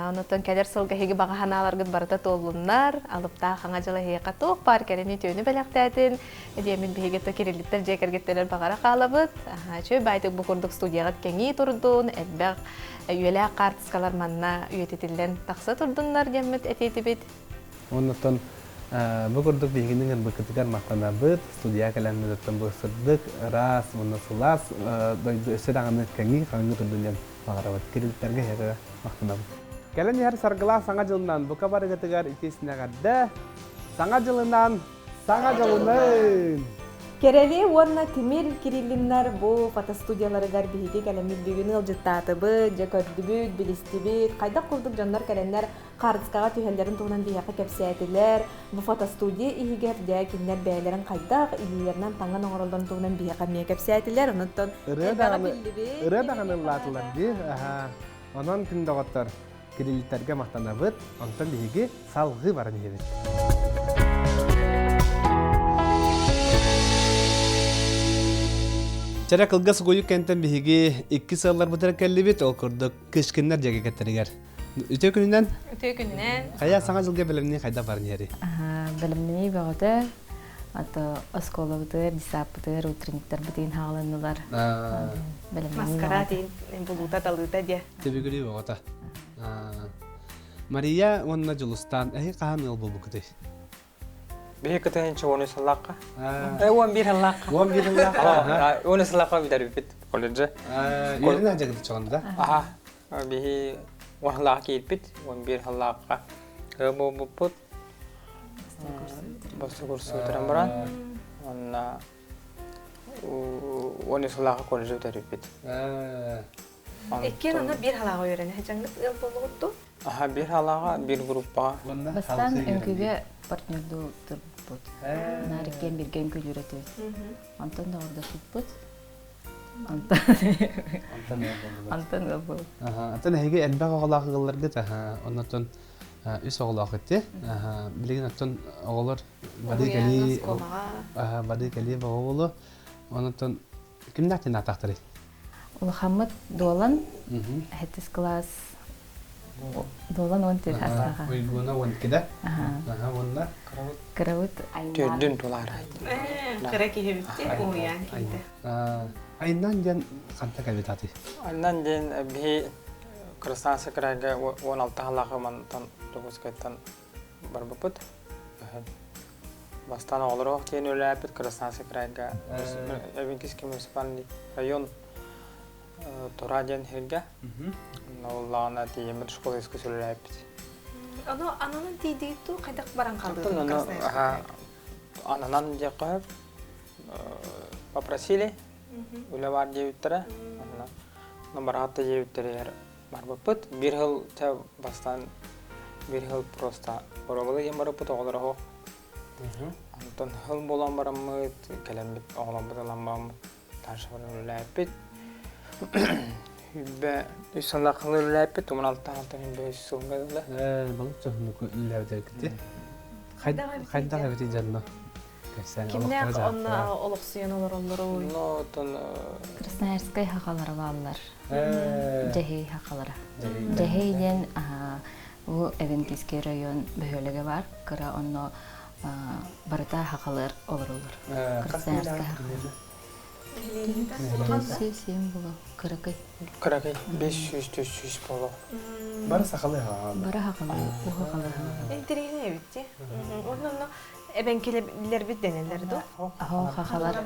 [SPEAKER 1] Онуттан кэлэр сылга эһиги баҕа санааларгыт барыта туоллуннар, алыптаах хаҥа дьыл эһиэхэ туох баар кэрэни үтүөнү бэлэхтээтин, диэммит биһиги то кириллиттэр дьиэ кэргэттэрэр баҕара хаалабыт. Үчүгэй баайтык бу курдук студияҕыт кэҥии турдун, элбэх үйэлээх хаартыскалар манна үйэтитиллэн тахса турдуннар диэммит этиэтибит.
[SPEAKER 2] Оннуттан бу курдук биһигини ыҥырбыккытыгар махтанабыт. Студия кэлэммититтэн бу сырдык, ыраас уонна сылаас дойду өссө даҕаны кэҥии хаҥыы турдун диэн баҕарабыт. Кириллиттэргэ эһиэхэ махтанабыт. Кэлэн иһэр саргылаах Саҥа дьылынан бука барыгытыгар итис эҕэрдэ! Саҥа дьылынан Саҥа дьылынан!
[SPEAKER 1] Кэрэли уонна Тимир Кириллиннар бу фотостудияларыгар биһиги кэлэммит бүгүн ыалдьыттаатыбыт, дьэ көрдүбүт, билистибит. Хайдах курдук дьоннор кэлэннэр хаартыскаҕа түһэллэрин туһунан биһиэхэ кэпсээтилэр. Бу фотостудия иһигэр дьэ кинилэр бэйэлэрин хайдах илиилэринэн таҥан оҥороллорун туһунан биһиэхэ эмиэ кэпсээтилэр. Онон
[SPEAKER 2] ырыа даҕаны ырыа даҕаны ыллаатылар дии. Онон күн доҕоттор Кириллиттэргэ махтанабыт. Онтон биһиги салҕыы баран иһэбит. Чэрэ кылгас угуйук кэнтэн биһиги икки сыалларбытыгар кэллибит. Ол курдук Кышкиннар дьиэ кэргэттэригэр. Үтүө күнүнэн.
[SPEAKER 1] Үтүө күнүнэн.
[SPEAKER 2] Хайа саҥа дьылга бэлэмнии хайдах баран иһэри?
[SPEAKER 7] Бэлэмнэнии бөҕөтө. Ато оскуолабытыгар, десаппытыгар утренниктарбытын хааланнылар.
[SPEAKER 1] Маскарад булуута талыыта диэ.
[SPEAKER 2] Түбүгүрүү бөҕөтө. Мария уонна Дьулустаан эһи хаһан ыал буолбуккутуй?
[SPEAKER 8] Биһи кытыһынчы уону сыллаахха. 11 сыллаахха.
[SPEAKER 2] 11 сыллаахха.
[SPEAKER 8] 10 сыллаахха бүтэрбиппит колледжы.
[SPEAKER 2] Үөрэнэ дьагыт чоҕон да?
[SPEAKER 8] Аха. Биһи 10 сыллаах киирбит, 11 сыллаахха ыал буолбуппут. Бастакы курсу бүтэрэн баран, уонна 10 сыллаахха колледжы бүтэрбиппит.
[SPEAKER 1] Иккиэн аны биир халааҕа үөрэнэ сылдьаҥҥыт ыал буоллугут дуу?
[SPEAKER 8] Аха, биир халааҕа, биир группаҕа.
[SPEAKER 7] Бастаан үҥкүүгэ партнердуу турбут. Наар иккиэн бииргэ үҥкүүлүүр этибит. Онтон доҕордоспуппут. Онтон Онтон ыал буолбут.
[SPEAKER 2] Антон эһиги элбэх оҕолоох ыалларгыт, оннотон үс оҕолоох ити. Билигин оттон оҕолор бады кэлии бады кэлии бөҕө буолуо. Онтон кимнээх тынаатахтарый?
[SPEAKER 7] Улахаммыт Дуолан, сэттис кылаас Дуолан 14 астаха.
[SPEAKER 2] Уйгуна 12-де. Аха, уонна кырабыт.
[SPEAKER 7] Кырабыт
[SPEAKER 8] Төрдүн тулаара.
[SPEAKER 1] Кыра киһибитти, уһуйаан киһитэ.
[SPEAKER 2] Айнан диэн ханта кэлбит аты?
[SPEAKER 8] Айнан диэн биһи Красноярск крайга 16 халаахы мантан Дьокуускайтан барбыппыт. Бастаан оҕолору диэн үлэлээппит Красноярский крайга Эвенкийский муниципальный район Тура диэн сиргэ. Оллаҕына тиийэммит школа искусств үлэлээппит.
[SPEAKER 1] Ону ананан тиийдигит дуу хайдах баран хаалдыгыт Красноярскай
[SPEAKER 8] Ананан диэххэ попросили үлэ баар диэбиттэрэ. Онно бараатта диэбиттэригэр барбыппыт. Биир сыл бастаан биир сыл просто боруобалыы диэн барбыппыт оҕолор оһох. Онтон сыл буолан бараммыт, кэлэммит, оҕолорбут ылан бараммыт, дальше баран үлэлээппит. 23 сыллааххылы үлэлээппит, 16 25 сылга дылы.
[SPEAKER 2] Балык чоһуннук үлэлээбит Хайдах эбити дьонно?
[SPEAKER 1] Кимнээх онно олохсуйан олороллоруй?
[SPEAKER 8] Ну, отон
[SPEAKER 7] Красноярскай хахалара бааллар. Дьэһиэй хахалара. Дьэһиэй диэн бу Эвенкийский район бөһүөлэгэ бар. Кыра онно барыта хахалар олороллор. Красноярскай хахалар. Сиэн буолу кыракый.
[SPEAKER 8] Кыракый 500-400 боло.
[SPEAKER 2] Бары сахалы хаалар.
[SPEAKER 7] Бары хахалы, у хахалы.
[SPEAKER 1] Интириэһинэй эбит дии. Онно онно эбэҥкилэрбит дэнэллэр дуу?
[SPEAKER 7] Аһо хахалар.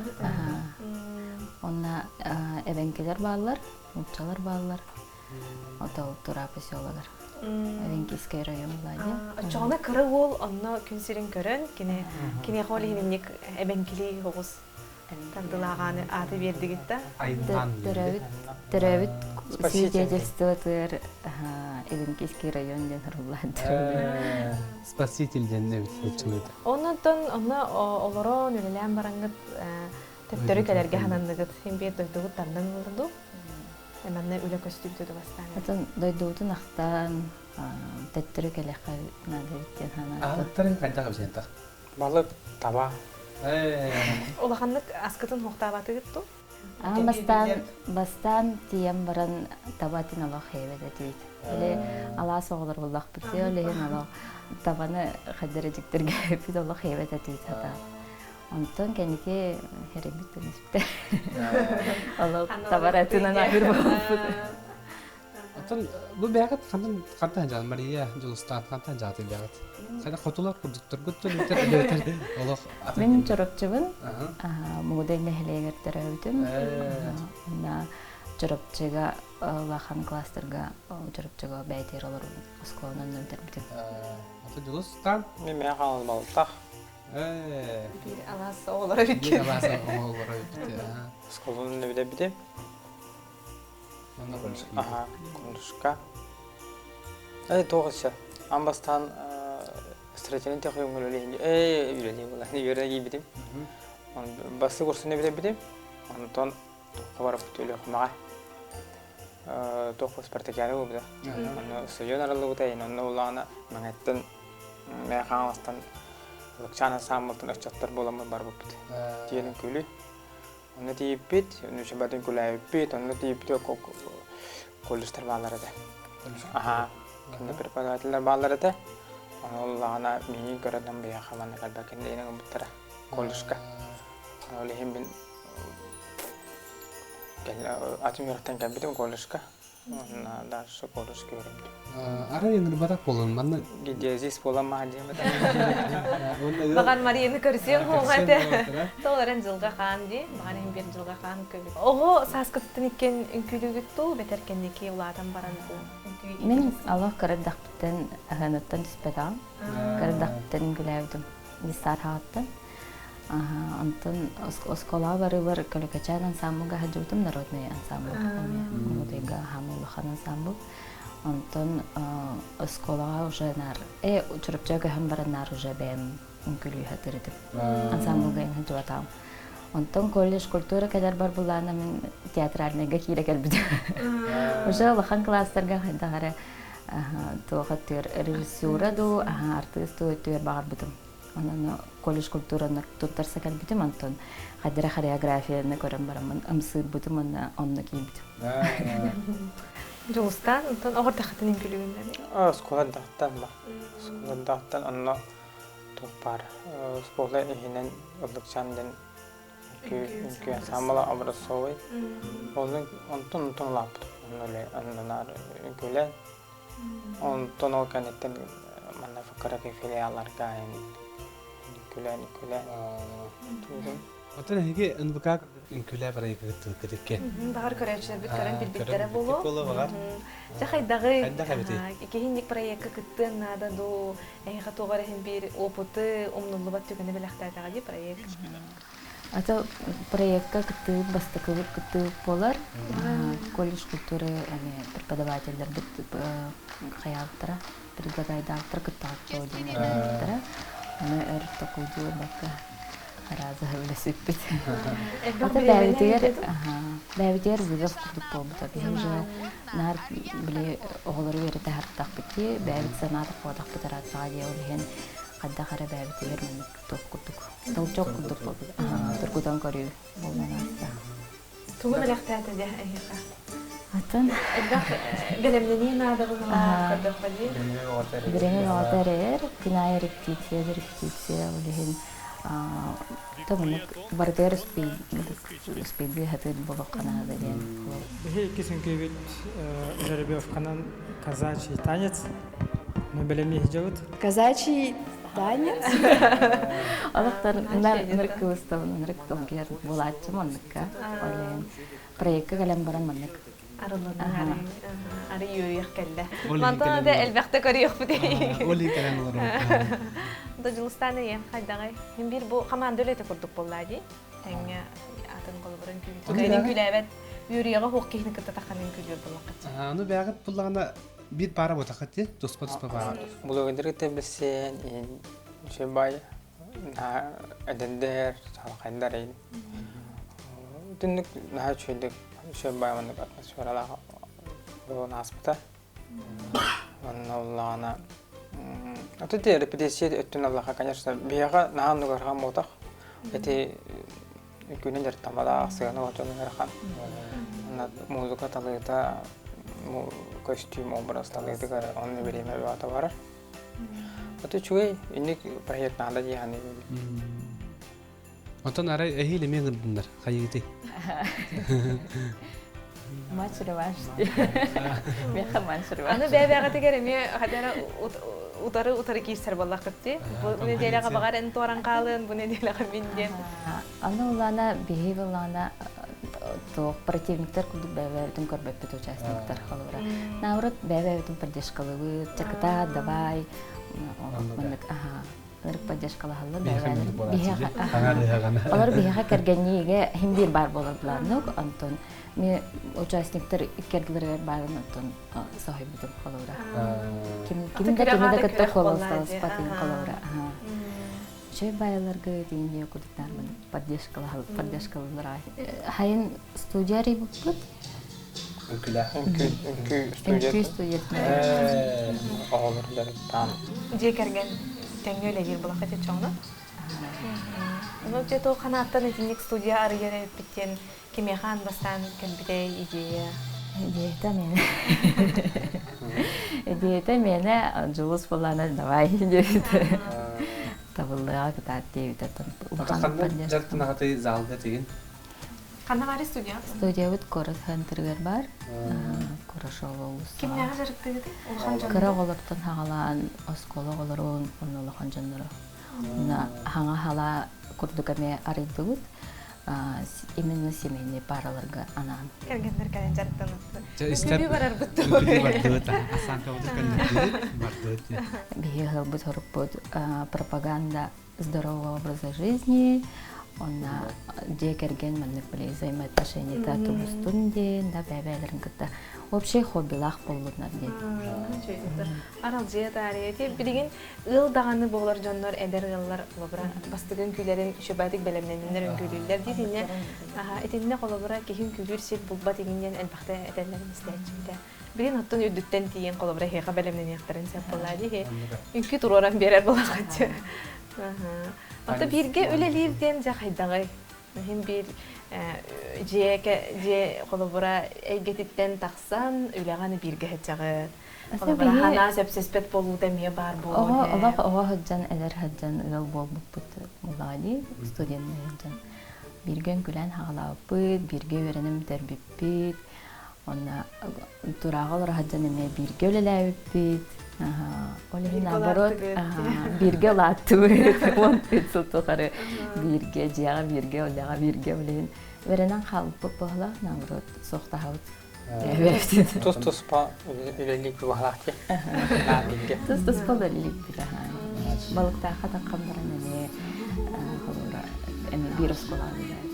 [SPEAKER 7] Онно эбэҥкилэр бааллар, нууччалар бааллар. Отол Тура поселогар. Эвенкийский район була
[SPEAKER 1] Оччоҕуна кыра уол онно күн сирин көрөн, кини киниэхэ ол иһинник эбэҥкилии оҕус тардылааҕааны ааты биэрдигит да?
[SPEAKER 7] Төрөөбүт төрөөбүт свидетельствотыгар Эвенкийский район диэн суруллаан
[SPEAKER 2] Спаситель диэн эбит нууччалыыта.
[SPEAKER 1] Оннотон онно олорон үлэлээн бараҥҥыт төптөрү кэлэргэ хананныгыт син биир дойдугут тардан ылла дуу? Манна үлэ көстүбүтэ ду бастаан?
[SPEAKER 7] Атын дойдубутун ахтан төттөрү кэлэххэ наада эбит диэн санаатым.
[SPEAKER 2] Аһылыктарын хайдах эбитин
[SPEAKER 8] Балык, таба.
[SPEAKER 1] Улаханнык аскытын хуохтаабатыгыт дуу?
[SPEAKER 7] Аан бастаан, бастаан тиийэн баран таба этин олох хиэбэт этибит. Или алаас оҕолор буллахпыт ол иһин олох табаны хайдары дьиктиргээппит олох хиэбэт этибит сатаан. Онтон кэнники хэрийбит төнүспүтэ. Олох табар этинэн аһыыр буолбут.
[SPEAKER 2] Оттон бу бэйэҕит хантан хантан дьаан Мария Дьулустаан хантан дьааты бэйэҕит? Хайда хотулар курдуктаргыт түлүтэр олох
[SPEAKER 7] Мин Чурапчыбын Мугудай нэһилиэгэр төрөөбүтүм. Онно Чурапчыга улахан кластерга Чурапчыга бэйэтигэр олорбут оскуоланан бүтэрбитим.
[SPEAKER 2] Ата Дьулустаан?
[SPEAKER 8] Мен мэ хаалан балтах.
[SPEAKER 1] Биир алаас оҕолоро
[SPEAKER 2] Биир
[SPEAKER 1] бүткүн.
[SPEAKER 2] алаас оҕолоро бүттэ.
[SPEAKER 8] Оскуоланы бүтэрбитим.
[SPEAKER 2] Онно колледжка.
[SPEAKER 8] Аха, колледжка. Э, тоҕус сөп. Ан бастаан строительный техникумҥа үлэлиһин э үлэлии буолан үөрэ киирбитим. Бастакы курсун бүтэрбитим. Онтон хабараппыт Өлүөхүмэҕэ туох спартакиада буолбута. Онно стадион арыллыбыта, онно улаана Мэҥэттэн Мэҥэ Хаҥаластан Лыкчаан ансаамбылтан ыччаттар буоламмыт барбыппыт. Тиэлин күлүү. Онно тиийбиппит, онно күлээбиппит, онно тиийбит колледжтар бааллар этэ. Аха, кэннэ преподавателлэр бааллар этэ. Ону улаҕана миигин көрөн биһиэхэ манна кэлбэккин диэн ылбыттара колледжка. Ол иһин мин атын үөрэхтэн кэлбитим колледжка. Уонна дальше колледжка үөрэммитим.
[SPEAKER 2] Арай ыҥырбатах буолан манна
[SPEAKER 8] Гидиазист буолан маһа диэм этэ.
[SPEAKER 1] Баҕар Марияны көрсүөҥ хуоҕа этэ. Тоҕо эрэн дьылҕа хаан дии. Баҕар иһин биир дьылҕа хаан көбүт. Оҕо сааскытыттан иккиэн үҥкүүлүүгүт дуу, бэтэр кэнники улаатан баран дуу үҥкүү
[SPEAKER 7] Мин олох кыра эрдэхпиттэн аһыыныттан түспэтэҕим. Кыра эрдэхпиттэн үҥкүүлээбитим. Дистаар хаҕыттан. Онтон оскуолаҕа барыыбар Көлөкөчөөн ансаамбылга сылдьыбытым, народный ансаамбыл эмиэ Муҥутуйга хаамыы улахан ансаамбыл. Онтон оскуолаҕа уже наар э Чурапчыга көһөн баран наар уже бэйэм үҥкүүлүү сатыыр этим. Ансаамбылга сылдьыбатаҕым. Онтон колледж культура кэлэр бар буллаана мин театральныйга киирэ кэлбитим. Уже улахан класстарга хайдах эрэ туох өттүгэр режиссура дуу, артыыс дуу өттүгэр баҕарбытым. Онон колледж культураны туттарса кэлбитим, онтон хадира хореографияны көрөн бараммын ымсыырбытым уонна онно киирбитим.
[SPEAKER 1] Дьулустаан, онтон оҕор тахатын үҥкүлүгүннэри?
[SPEAKER 8] Оскуола дахтан ба. Оскуола дахтан онно туох баар. Оскуола иһинэн ыллыкчаан диэн үҥкүү ансамбла образцовый. Онон онтон онтон улааппытым. Онно наар үҥкүүлээн Онтон ол кэнниттэн манна кыракый филиалларга үҥкүүлээн үҥкүүлээн туурун.
[SPEAKER 2] Оттон эһиги НВК үҥкүүлээ бырайыагы кыттыбыккыт икки.
[SPEAKER 1] Баҕар көрөөччүлэрбит көрөн билбиттэрэ буолуо.
[SPEAKER 2] Буолуо баҕар.
[SPEAKER 1] Дьэ хайдаҕый?
[SPEAKER 2] Хайдах эбитий?
[SPEAKER 1] Киһинник проекка кыттыан наада дуу, эһиэхэ туох эрэ иһин биир опыты, умнуллубат түгэни бэлэхтээтэҕэ дии проект.
[SPEAKER 7] Ата проекка кыттыыбыт бастакыбыт кыттыыбыт буолар. Колледж культуры эми преподавателлэрбит хайаабыттара, предлагайдаабыттара кыттаҕыттара диэн эрэйбиттэрэ. Аны өр токуйдуу барбакка араазаһа үлэсиппит. Ата бэйэбитигэр Бэйэбитигэр вызов курдук буолбута. Биһи уже наар били оҕолору үөрэтэ сырыттахпыт дии, бэйэбит санаатах-буотахпыт ырааттаҕа дии, ол иһин хайдах эрэ бэйэбитигэр маннык туох курдук, толчок курдук буолбут. Тургутан көрүү буолан ааста.
[SPEAKER 1] Тугу бэлэхтээтэ дьэ эһиэхэ?
[SPEAKER 7] Атын
[SPEAKER 1] Элбэх бэлэмнэнии наада быһыылаах көрдөххө дии.
[SPEAKER 7] Бирэми бөҕөтө эрэр, күн аайы репетиция да репетиция, ол иһин томунук барытыгар успейдыы сатыыр буолуохха наада диэн.
[SPEAKER 9] Биһи иккис үҥкүүбүт жеребьевканан казачий танец. Ну, бэлэмнии сылдьабыт.
[SPEAKER 10] Казачий танец?
[SPEAKER 7] Олохтор ныр кыбыстабын, ныр долгуйар буолааччым оннукка. Ол иһин проекка кэлэн баран маннык
[SPEAKER 1] Арылланан ары үөрүйэх кэллэ. Мантан да элбэхтэ көрүөхпүт.
[SPEAKER 2] Ол иһин кэлэн олорор.
[SPEAKER 1] Да Дьулустаан ийэм хайдаҕай? Мин биир бу команда үлэтэ курдук буоллаа дии. Тэҥҥэ атын холобурун күүтүн күлээбэт үөрүйэҕэ хуох киһини кытта таханын күлүөр буллаххыт.
[SPEAKER 2] Аны бэҕит буллаҕына биир пара буотаххыт ти туспа туспа пара.
[SPEAKER 8] Блогердары билсен үчүгэй эдэрдэр салҕайдар Түннүк наһаа үчүгэйдик үчүгэй баай атмосфералаах буолан ааспыта. Онно уллаҕына аты те репетиция өттүн аллаха, конечно, биһиэхэ наһаа оннук буотах. Эти күнүн дьарыктамматах, сыана отон ыарахан. Онно музыка талыыта, костюм образ талыытыгар онно бириэмэ бөҕөтө барар. Аты үчүгэй, инник проект наада дии саныыбын.
[SPEAKER 2] Онтон арай эһиил эмиэ ыҥырдыннар хайыытый?
[SPEAKER 7] Матч реванш. Меха матч реванш.
[SPEAKER 1] Аны бэйэ-бэйэҕитигэр эмиэ хадара утары утары киирсэр буоллаххыт дии. Бу неделяҕа баҕар эн туоран хаалыан, бу неделяҕа мин диэн.
[SPEAKER 7] Аны улаана биһи буллаана туох противниктар курдук бэйэ-бэйэбитин көрбөппүт участниктар холобура. Наоборот бэйэ-бэйэбитин поддержкалыыбыт, чакыта давай, маннык аха ырык поддержкалаһаллар биһиэхэ олор биһиэхэ кэргэнниигэ иһин биир баар буолар былааннык онтон ми участниктар иккердилэригэр баарын оттон соһуйбутум холобура ким ким да кими да кытта холостолоспатын холобура Чэй байларга диин курдуктармын поддержкалаһал поддержкалалар хайын студия арыйбыппыт
[SPEAKER 8] Үҥкүүлээх. Үҥкүү, үҥкүү студията.
[SPEAKER 7] Үҥкүү студията.
[SPEAKER 8] Оҕолор дьарыктаан.
[SPEAKER 1] Дьиэ кэргэн тэҥҥэ үлэлиир булахха чоҥно. Ну, дьэ туох ханааттан итинник студия арыйар эбиппит диэн кимиэхэ аан бастаан кэлбитэй идея?
[SPEAKER 7] Идеята миэнэ. Идеята миэнэ Дьулус буоллаана давай диэбитэ. Табыллыаҕа кытаат диэбитэ.
[SPEAKER 2] Улахан дьарыктанаҕытый залга тигин?
[SPEAKER 1] Ханна баар студия?
[SPEAKER 7] Студиябыт куорат центрыгар баар. Курашова уулусса.
[SPEAKER 1] Кимнээҕи дьарыктыыгыт? Улахан дьоннору?
[SPEAKER 7] Кыра оҕолортон хаҕалаан оскуола оҕолорун уонна улахан дьоннору. Уонна хаҥа халаа курдук эмиэ арыйдыбыт. Именно семейный параларга анаан.
[SPEAKER 1] Кэргэннэр кэлэн дьарыктанабыт.
[SPEAKER 2] Үҥкүүлүү
[SPEAKER 1] барарбыт
[SPEAKER 2] Үҥкүүлүү бардыбыт. Асанкабытын көннөрдүбүт, бардыбыт.
[SPEAKER 7] Биһиги ыһылбыт сорукпут пропаганда здорового образа жизни, онно дьиэ кэргэн маннык били взаимоотношенията тубустун диэн да бэйэ-бэйэлэрин кытта общий хоббилаах буоллуннар диэн.
[SPEAKER 1] Аралдьыйа таарыйа ти билигин ыал даҕаны буолар дьоннор эдэр ыаллар холобура бастыгы үҥкүүлэрин үчүгэйдик бэлэмнэниннэр үҥкүүлүүллэр дии итиннэ итиннэ холобура киһи үҥкүүлүүр сир булбат иҥин диэн элбэхтэ этэллэрин истээччибитэ. Билин оттон үрдүттэн тиийэн холобура эһиэхэ бэлэмнэниэхтэрин сөп буоллаа дии. Үҥкүү туруоран биэрэр буолаҕаччы. Ото бииргэ үлэлиир диэн дьэ хайдаҕый? Иһин биир дьиэ дьиэ холобура эйгэтиттэн тахсан үлэҕэ бииргэ сылдьаҕыт. Холобура ханаа сөпсөспөт буолуута эмиэ баар буолуо.
[SPEAKER 7] Оҕо олох оҕо сылдьан эдэр сылдьан ыал буолбуппут буоллаҕа дии студенныы сылдьан. Бииргэ үҥкүүлээн хаҕалаабыппыт, бииргэ үөрэнэн бүтэрбиппит. Онно турааҕа олоро сылдьан эмиэ бииргэ үлэлээбиппит. Ол иһин наоборот бииргэ улааттыбыт. 15 сыл тухары бииргэ, дьиэҕэ бииргэ, үлэҕэ бииргэ билигин үөрэнэн хаалбыппыт буолла, наоборот суохтаһабыт.
[SPEAKER 8] Тус-туспа үлэлиир баҕалаах дии. Бииргэ.
[SPEAKER 7] Тус-туспа үлэлиирбит Балыктаахха таххан баран эмиэ холобура эмиэ биир оскуолаҕа үлэлээбит.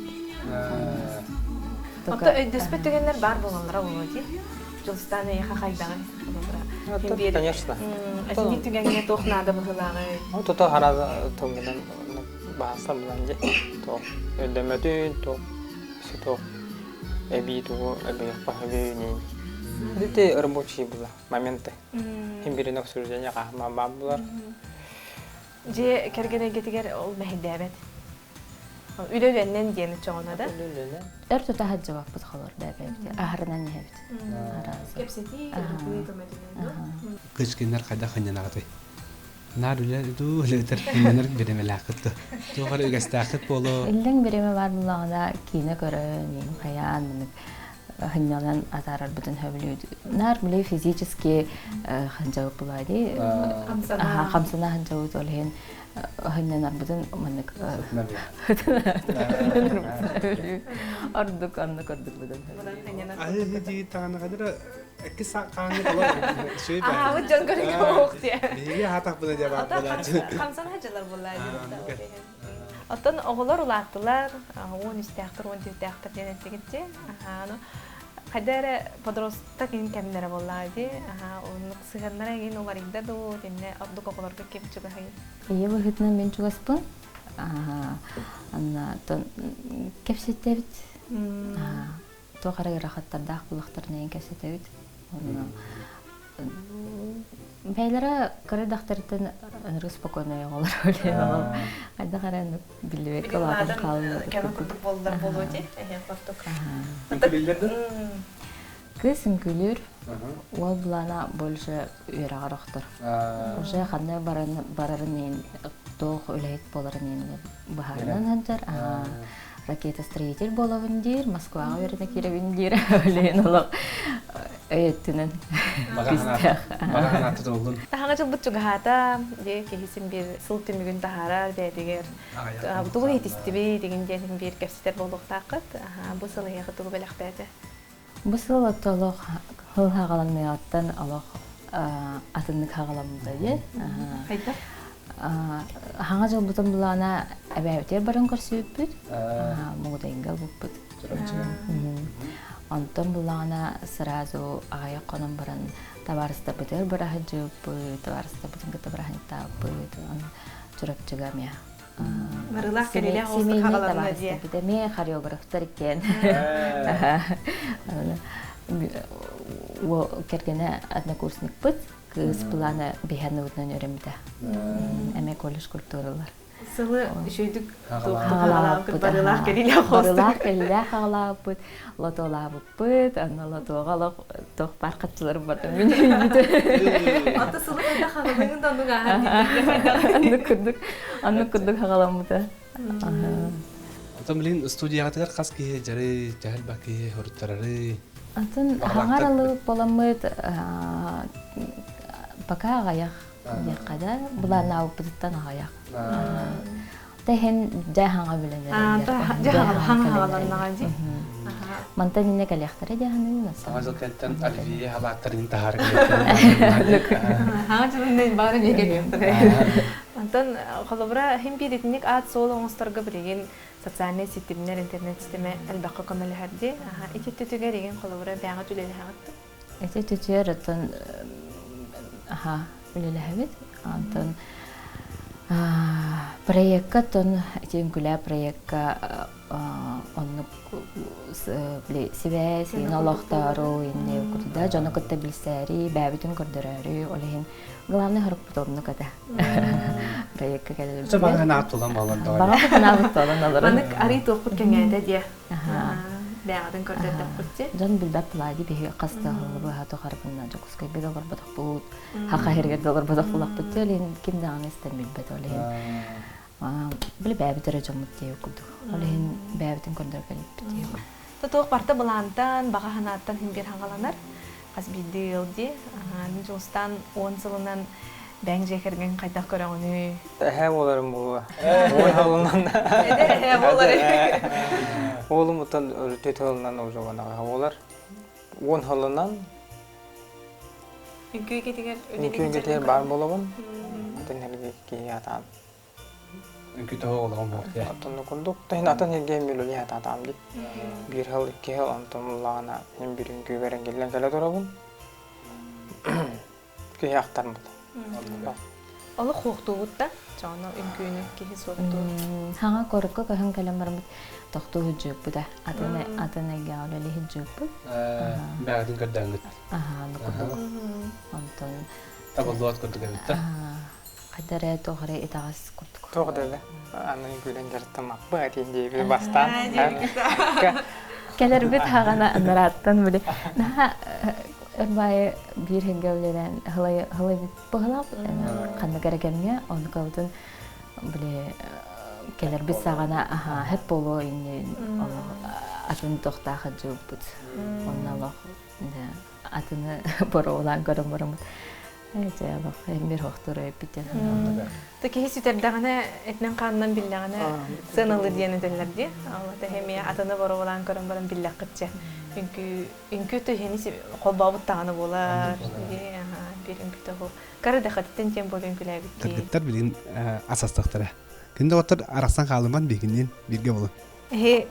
[SPEAKER 1] Оттон өйдөспөт түгэннэр баар буолаллара буолуо дии. Дьулустаан эйиэхэ хайдаҕый?
[SPEAKER 8] Конечно.
[SPEAKER 1] Итинник түгэҥҥэ туох наада быһыылааҕый?
[SPEAKER 8] Тута хараа тылгынан бааса булан дии. Туох өйдөмөтүн, туох туох. Эбии тугу эбиэххэ сөбүй Ити рабочие была моменты. Хим бирин обсуждение хаһма баар булар.
[SPEAKER 1] Дьиэ кэргэн эйгэтигэр ол мэһэйдээбэт. Үлэ үлэннэн диэн чоҕуна да?
[SPEAKER 7] Өр тута сылдьыбаппыт холор бэбэбит. Аһарынан иһэбит.
[SPEAKER 1] Кэпсэтии, ырытыы көмөтүнэн дуо?
[SPEAKER 2] Кычкиннар хайдах ханньанаҕытый? Наар үлэ дуу, үлэтэр ханньанар бириэмэлээххит дуо? Туох эрэ үгэстээххит буолуо?
[SPEAKER 7] Иллэҥ бириэмэ баар буоллаҕына киинэ көрөн, хайаан маннык хынньалан атаарарбытын сөбүлүүр. Наар били физически ханжабыт буолаа дии. Хамсана ханжабыт ол иһин хынньанарбытын маннык ордук оннук ордук быдан.
[SPEAKER 2] Аһы дии таҕана хадыра икки хаанны болор шөй баар.
[SPEAKER 1] Аһаабыт дьон көрүҥэ буолуох диэ.
[SPEAKER 2] Биһиги аһаатахпына диэ баар буолааччы.
[SPEAKER 1] Хамсана дьылар буоллаа диэбит. Оттон оҕолор улааттылар, 13-тээхтэр, 14-тээхтэр диэн эттигит дии. Аны хайда эрэ подросток иһин кэмнэрэ буоллаҕа дии. Оннук сыһыаннара эҥин уларыйда дуу, итиннэ ордук оҕолорго ким чугаһый?
[SPEAKER 7] Ийэ быһыытынан мин чугаспын. Анна кэпсэттэбит. Туох эрэ ыарахаттардаах буллахтарына эҥин кэпсэтэбит. Онно Бэйэлэрэ кыра дахтартан ынырык спокойно оҕолор ол хайдах эрэ биллибэккэ улаатан хааллылар.
[SPEAKER 1] Кэмэ курдук буоллар буолуо дии эһиэн курдук.
[SPEAKER 2] Үҥкүүлүүллэр да?
[SPEAKER 7] Кыыс үҥкүүлүүр, уол былаана больше үөрэҕэр охтор. Уже ханна барарын иһин туох үлэһит буоларын иһин быһаарынан сылдьар. Ракетостроитель буолабын диир, Москваҕа үөрэнэ киирэбин диир. Билигин олох өй өттүнэн күүстээх.
[SPEAKER 2] Баҕа санаата толлун.
[SPEAKER 1] Таһаҥа дьылбыт чугаһаата, дии киһи син биир сыл түмүгүн таһаарар бэйэтигэр. Тугу иһитистибит игин диэн биир кэпсэтэр буолуохтааххыт. Бу сыл эһиэхэ тугу бэлэхтээтэ?
[SPEAKER 7] Бу сыл олох сыл хаҕаланыаҕыттан олох атыннык хаҕаламмыта дии.
[SPEAKER 1] Хайдах?
[SPEAKER 7] Хаҥа дьылбытын булаана эбээбитигэр баран көрсүбүппүт. Муҥутайга ылбыппыт. Онтон буллаҕына сразу аҕыйах хонон баран табаарыстарбытыгар бара сылдьыбыппыт, табаарыстарбытын кытта быраһынньыктаабыппыт. Чурапчыга эмиэ
[SPEAKER 1] Барылаах кэлилээх оҕустук хаҕаланна дии.
[SPEAKER 7] Эмиэ хореографтар иккиэн. Кэргэнэ однокурсникпыт, кыыс плана биһаныбытынан өрөмүтэ. Эмиэ колледж культуралар.
[SPEAKER 1] Сылы үчүгдүк хаҕалаабыт, барылаах кэлилээх
[SPEAKER 7] Барылаах кэлилээх хаҕалаабыт, лотолаабыппыт, анна лотоға олох туох баар хаччыларым барда мин
[SPEAKER 1] Ата сылы хайда хаҕалыҥын да оннук ааһар
[SPEAKER 7] Аннык курдук, аннык курдук хаҕаламмыта.
[SPEAKER 2] Отон билин студияҕытыгар хас киһи дьары, төһөл ба киһи хоруттарары?
[SPEAKER 7] Атын хаҥар алыбыт боламмыт пока аҕайах диэххэ да, былааннаабыппытыттан аҕайах. Тэһин дьэ хаҥа билэн
[SPEAKER 1] Дьэ хаҥа хаҥаланнаҕа дии.
[SPEAKER 7] Мантан инне кэлиэхтэрэ дии саныыбын.
[SPEAKER 2] Саҥа жыл кэнтэн Оливье халааттарын таһаар
[SPEAKER 1] Хаҥа дьылын баҕар эмиэ кэлиэхтэрэ. Онтон холобура хим биир итинник аат-суол оҥосторго билигин социальнай ситимнэр, интернет ситимэ элбэххэ көмөлөһөр дии. Ити өттүтүгэр игин холобура бэйэҕит үлэлэһэҕит дуо?
[SPEAKER 7] Ити өттүтүгэр оттон аха үлэлэһэбит. Онтон проекка оттон ити үҥкүлээ проекка оннук били сибээс иин олохтоору инне курда дьону кытта билсээри бэйэбитин көрдөрөөрү ол иһин главный хорукпут оннук этэ проекка кэлэрбит
[SPEAKER 2] баҕа санаабыт туолан буолан
[SPEAKER 7] баҕа санаабыт туолан олорон
[SPEAKER 1] маннык арый туохпут кэҥээтэ диэ бэйэҕитин көрдөрдөхпүт дии
[SPEAKER 7] дьон билбэт былаа дии биһиги хас да сылы быһа тухарбынна Дьокуускайга да олорботохпут Хаха иһиригэр да олорботох булахпыт дии ол иһин ким даҕаны истэн билбэт ол иһин били бэйэбит эрэ дьоммут диэбит курдук. Ол иһин бэйэбитин көрдөрө кэлбиппит диэбит.
[SPEAKER 1] Туох барыта былаантан, баҕа санааттан иһин биир хаҥаланар. Хас биирдии ыал дии. Дьулустаан 10 сылынан бэйэҥ дьиэ кэргэн хайдах көрөҕүнүй?
[SPEAKER 8] Эһээ буоларым буолуо. Уон сылынан.
[SPEAKER 1] Эдэр эһээ буолар.
[SPEAKER 8] Уолум оттон түөрт сылынан уже буолар. 10 сылынан
[SPEAKER 1] Үҥкүү кэтигэр
[SPEAKER 8] Үҥкүү кэтигэр баар буолабын. Атын эрги киһи атаан.
[SPEAKER 2] Үҥкүү тоһо олоҕум буолуох дии.
[SPEAKER 8] Оттон курдук таһын атын эргэ мүлүлү атаатаам дии. Биир сыл, икки сыл онтон буллаҕына мин биир үҥкүүбэр эҥгиллэн кэлэ турабын. Киһи ахтарбыт.
[SPEAKER 11] Олох хуохтуубут да, чоно үҥкүүнү киһи суохтуур.
[SPEAKER 7] Хаҥа корукка көһөн кэлэн бараммыт тохтуу сылдьыбыппыт атын атын эйгэҕэ үлэлии сылдьыбыппыт.
[SPEAKER 2] Бэҕэтин көрдөөҥҥүт.
[SPEAKER 7] Аһаа, курдук. Онтон
[SPEAKER 2] табыллыбат курдук эбит да.
[SPEAKER 7] Хайда эрэ туох эрэ итэҕэс курдук.
[SPEAKER 8] Туох да аны күлэн дьарыктаммаппы этин диэби бастаан.
[SPEAKER 7] Кэлэрбит хаҕана анарааттан били наһаа өр баайы биир хингэ үлэлээн хылай хылай быһылаах ханнык эрэ кэмҥэ ону кабытын били кэлэрбит саҕана аха хэп буолуо иннин атын тохтаах дьылбыт онно олох атыны боруолаан көрөн бараммыт Эдьэ олох эмир хохтур эппитин
[SPEAKER 11] Та киһи сүтэрдэҕинэ этинэн хаанынан биллэҕинэ сыаналыыр диэн этэллэр дии. Ол эмиэ атыны боруобалаан көрөн баран биллэххитчэ. Үҥкүү үҥкүү түһэни холбообут даҕаны буолар. Биир үҥкүүтэ ху. Кара дахатыттан тем более үҥкүүлээбикки.
[SPEAKER 2] Кыргыттар билигин асастахтара. Күндэ оттор арахсан хаалыман биһигинниин бииргэ болун.
[SPEAKER 11] Эһи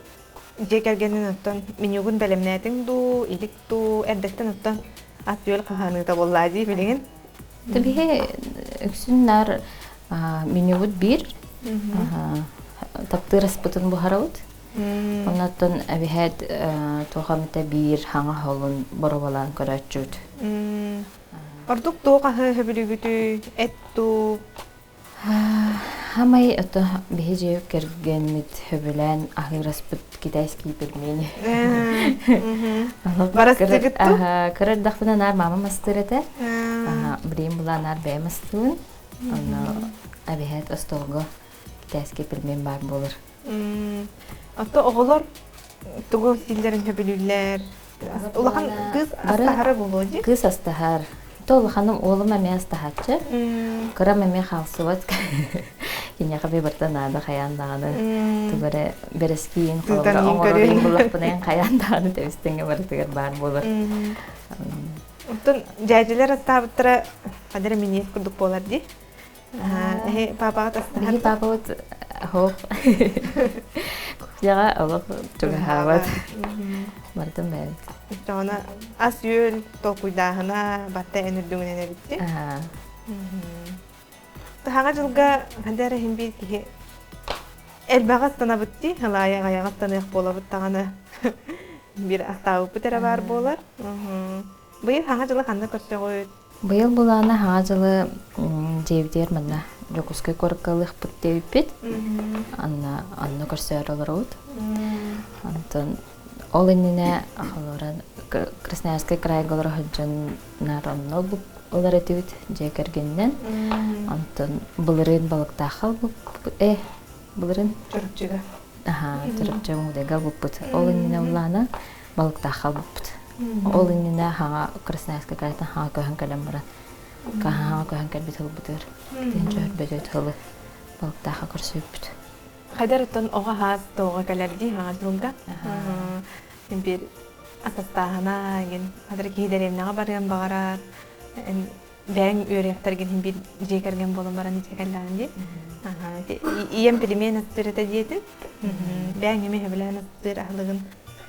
[SPEAKER 11] дьиэ кэргэнин оттон менюгун бэлэмнээтиҥ дуу, илик дуу, эрдэттэн оттон ас-үөл хаһааныыта буоллаа дии билигин.
[SPEAKER 7] Биһи үксүн наар менюбут биир. Таптыыр аспытын буһарабыт. Оннуттан эбиһээт туох эмитэ биир хаҥа холун боруобалаан көрөөччүбүт.
[SPEAKER 11] Ордук туох аһы сөбүлүүгүтүй? Эт дуу,
[SPEAKER 7] Хамай ото биһи дьиэ кэргэммит сөбүлээн аһыыраспыт китайский пельмени.
[SPEAKER 11] Барастыгыт ту?
[SPEAKER 7] Кыра эрдэхпинэ наар мамам астыыр этэ. Билигин булаа наар бэйэм астыыбын. Онно эбиһээт остуолга китайский пельмень баар буолар.
[SPEAKER 11] Ото оҕолор тугу сииллэрин сөбүлүүллэр? Улахан кыыс астаһара буолуо дии?
[SPEAKER 7] Кыыс астаһар. То улаханым уолум эмиэ астаһааччы. Кырам эмиэ хаалсыбат. Киниэхэ бибарта наада хайаан даҕаны тугу эрэ бэрэскиин холобура оҥорорун буллахпына хайаан даҕаны тэбистиҥҥэ барытыгар баар буолар.
[SPEAKER 11] Оттон дьээдьилэр астаабыттара хадара миниэс курдук буолар дии. Эһи папаҕыт астаһар.
[SPEAKER 7] Биһи папабыт хоп. Кухняҕа олох чугаһаабат. Барытын бэйэбит.
[SPEAKER 11] Оччоҕуна ас-үөл толкуйдааһына батта эн үрдүҥүнэн эбитти. Таһаҕа дьылга ханна эрэ иһин биир киһи элбэҕи астанабыт дии, халаайы аҕыйаҕы астаныах буолабыт даҕаны биир астаабыппыт эрэ баар буолар. Быйыл хаҥа дьылы ханна көрсөҕүт?
[SPEAKER 7] Быйыл былаана хаҥа дьылы дьиэбитигэр манна Дьокуускай куоракка ылыахпыт диэбиппит. Анна онно көрсөөр олоробут. Онтон ол иннинэ холобура Красноярскай крайга олоро сылдьан наар онно ылар этибит дьиэ кэргэнинэн. Онтон былырыын балыктаахха ылбыппыт. Э, былырыын
[SPEAKER 11] Чурапчыга.
[SPEAKER 7] Аха, Чурапчы Мугудайга ылбыппыт. Ол иннинэ улаана балыктаахха ылбыппыт. Ол иннинэ хаҥа Красноярскай крайтан хаҥа көһөн кэлэн баран хаҥа көһөн кэлбит ылбытыгар тыһыынча өрбөтөт сылы балыктаахха көрсүбүппүт.
[SPEAKER 11] Хайдар оттон оҕо хаас тоҕо кэлэр дии хаҥа дьылга. Биир атастааһына ген хадыр киһи дэриэбинэҕэ барыан баҕарар бэйэҥ үөрүйэхтэргин иһин биир дьиэ кэргэн буолан баран дьиэ кэллэҕин дии. Ийэм пельмень астыыр этэ диэтин. Бэйэҥ эмиэ сөбүлээн астыыр аһылыгын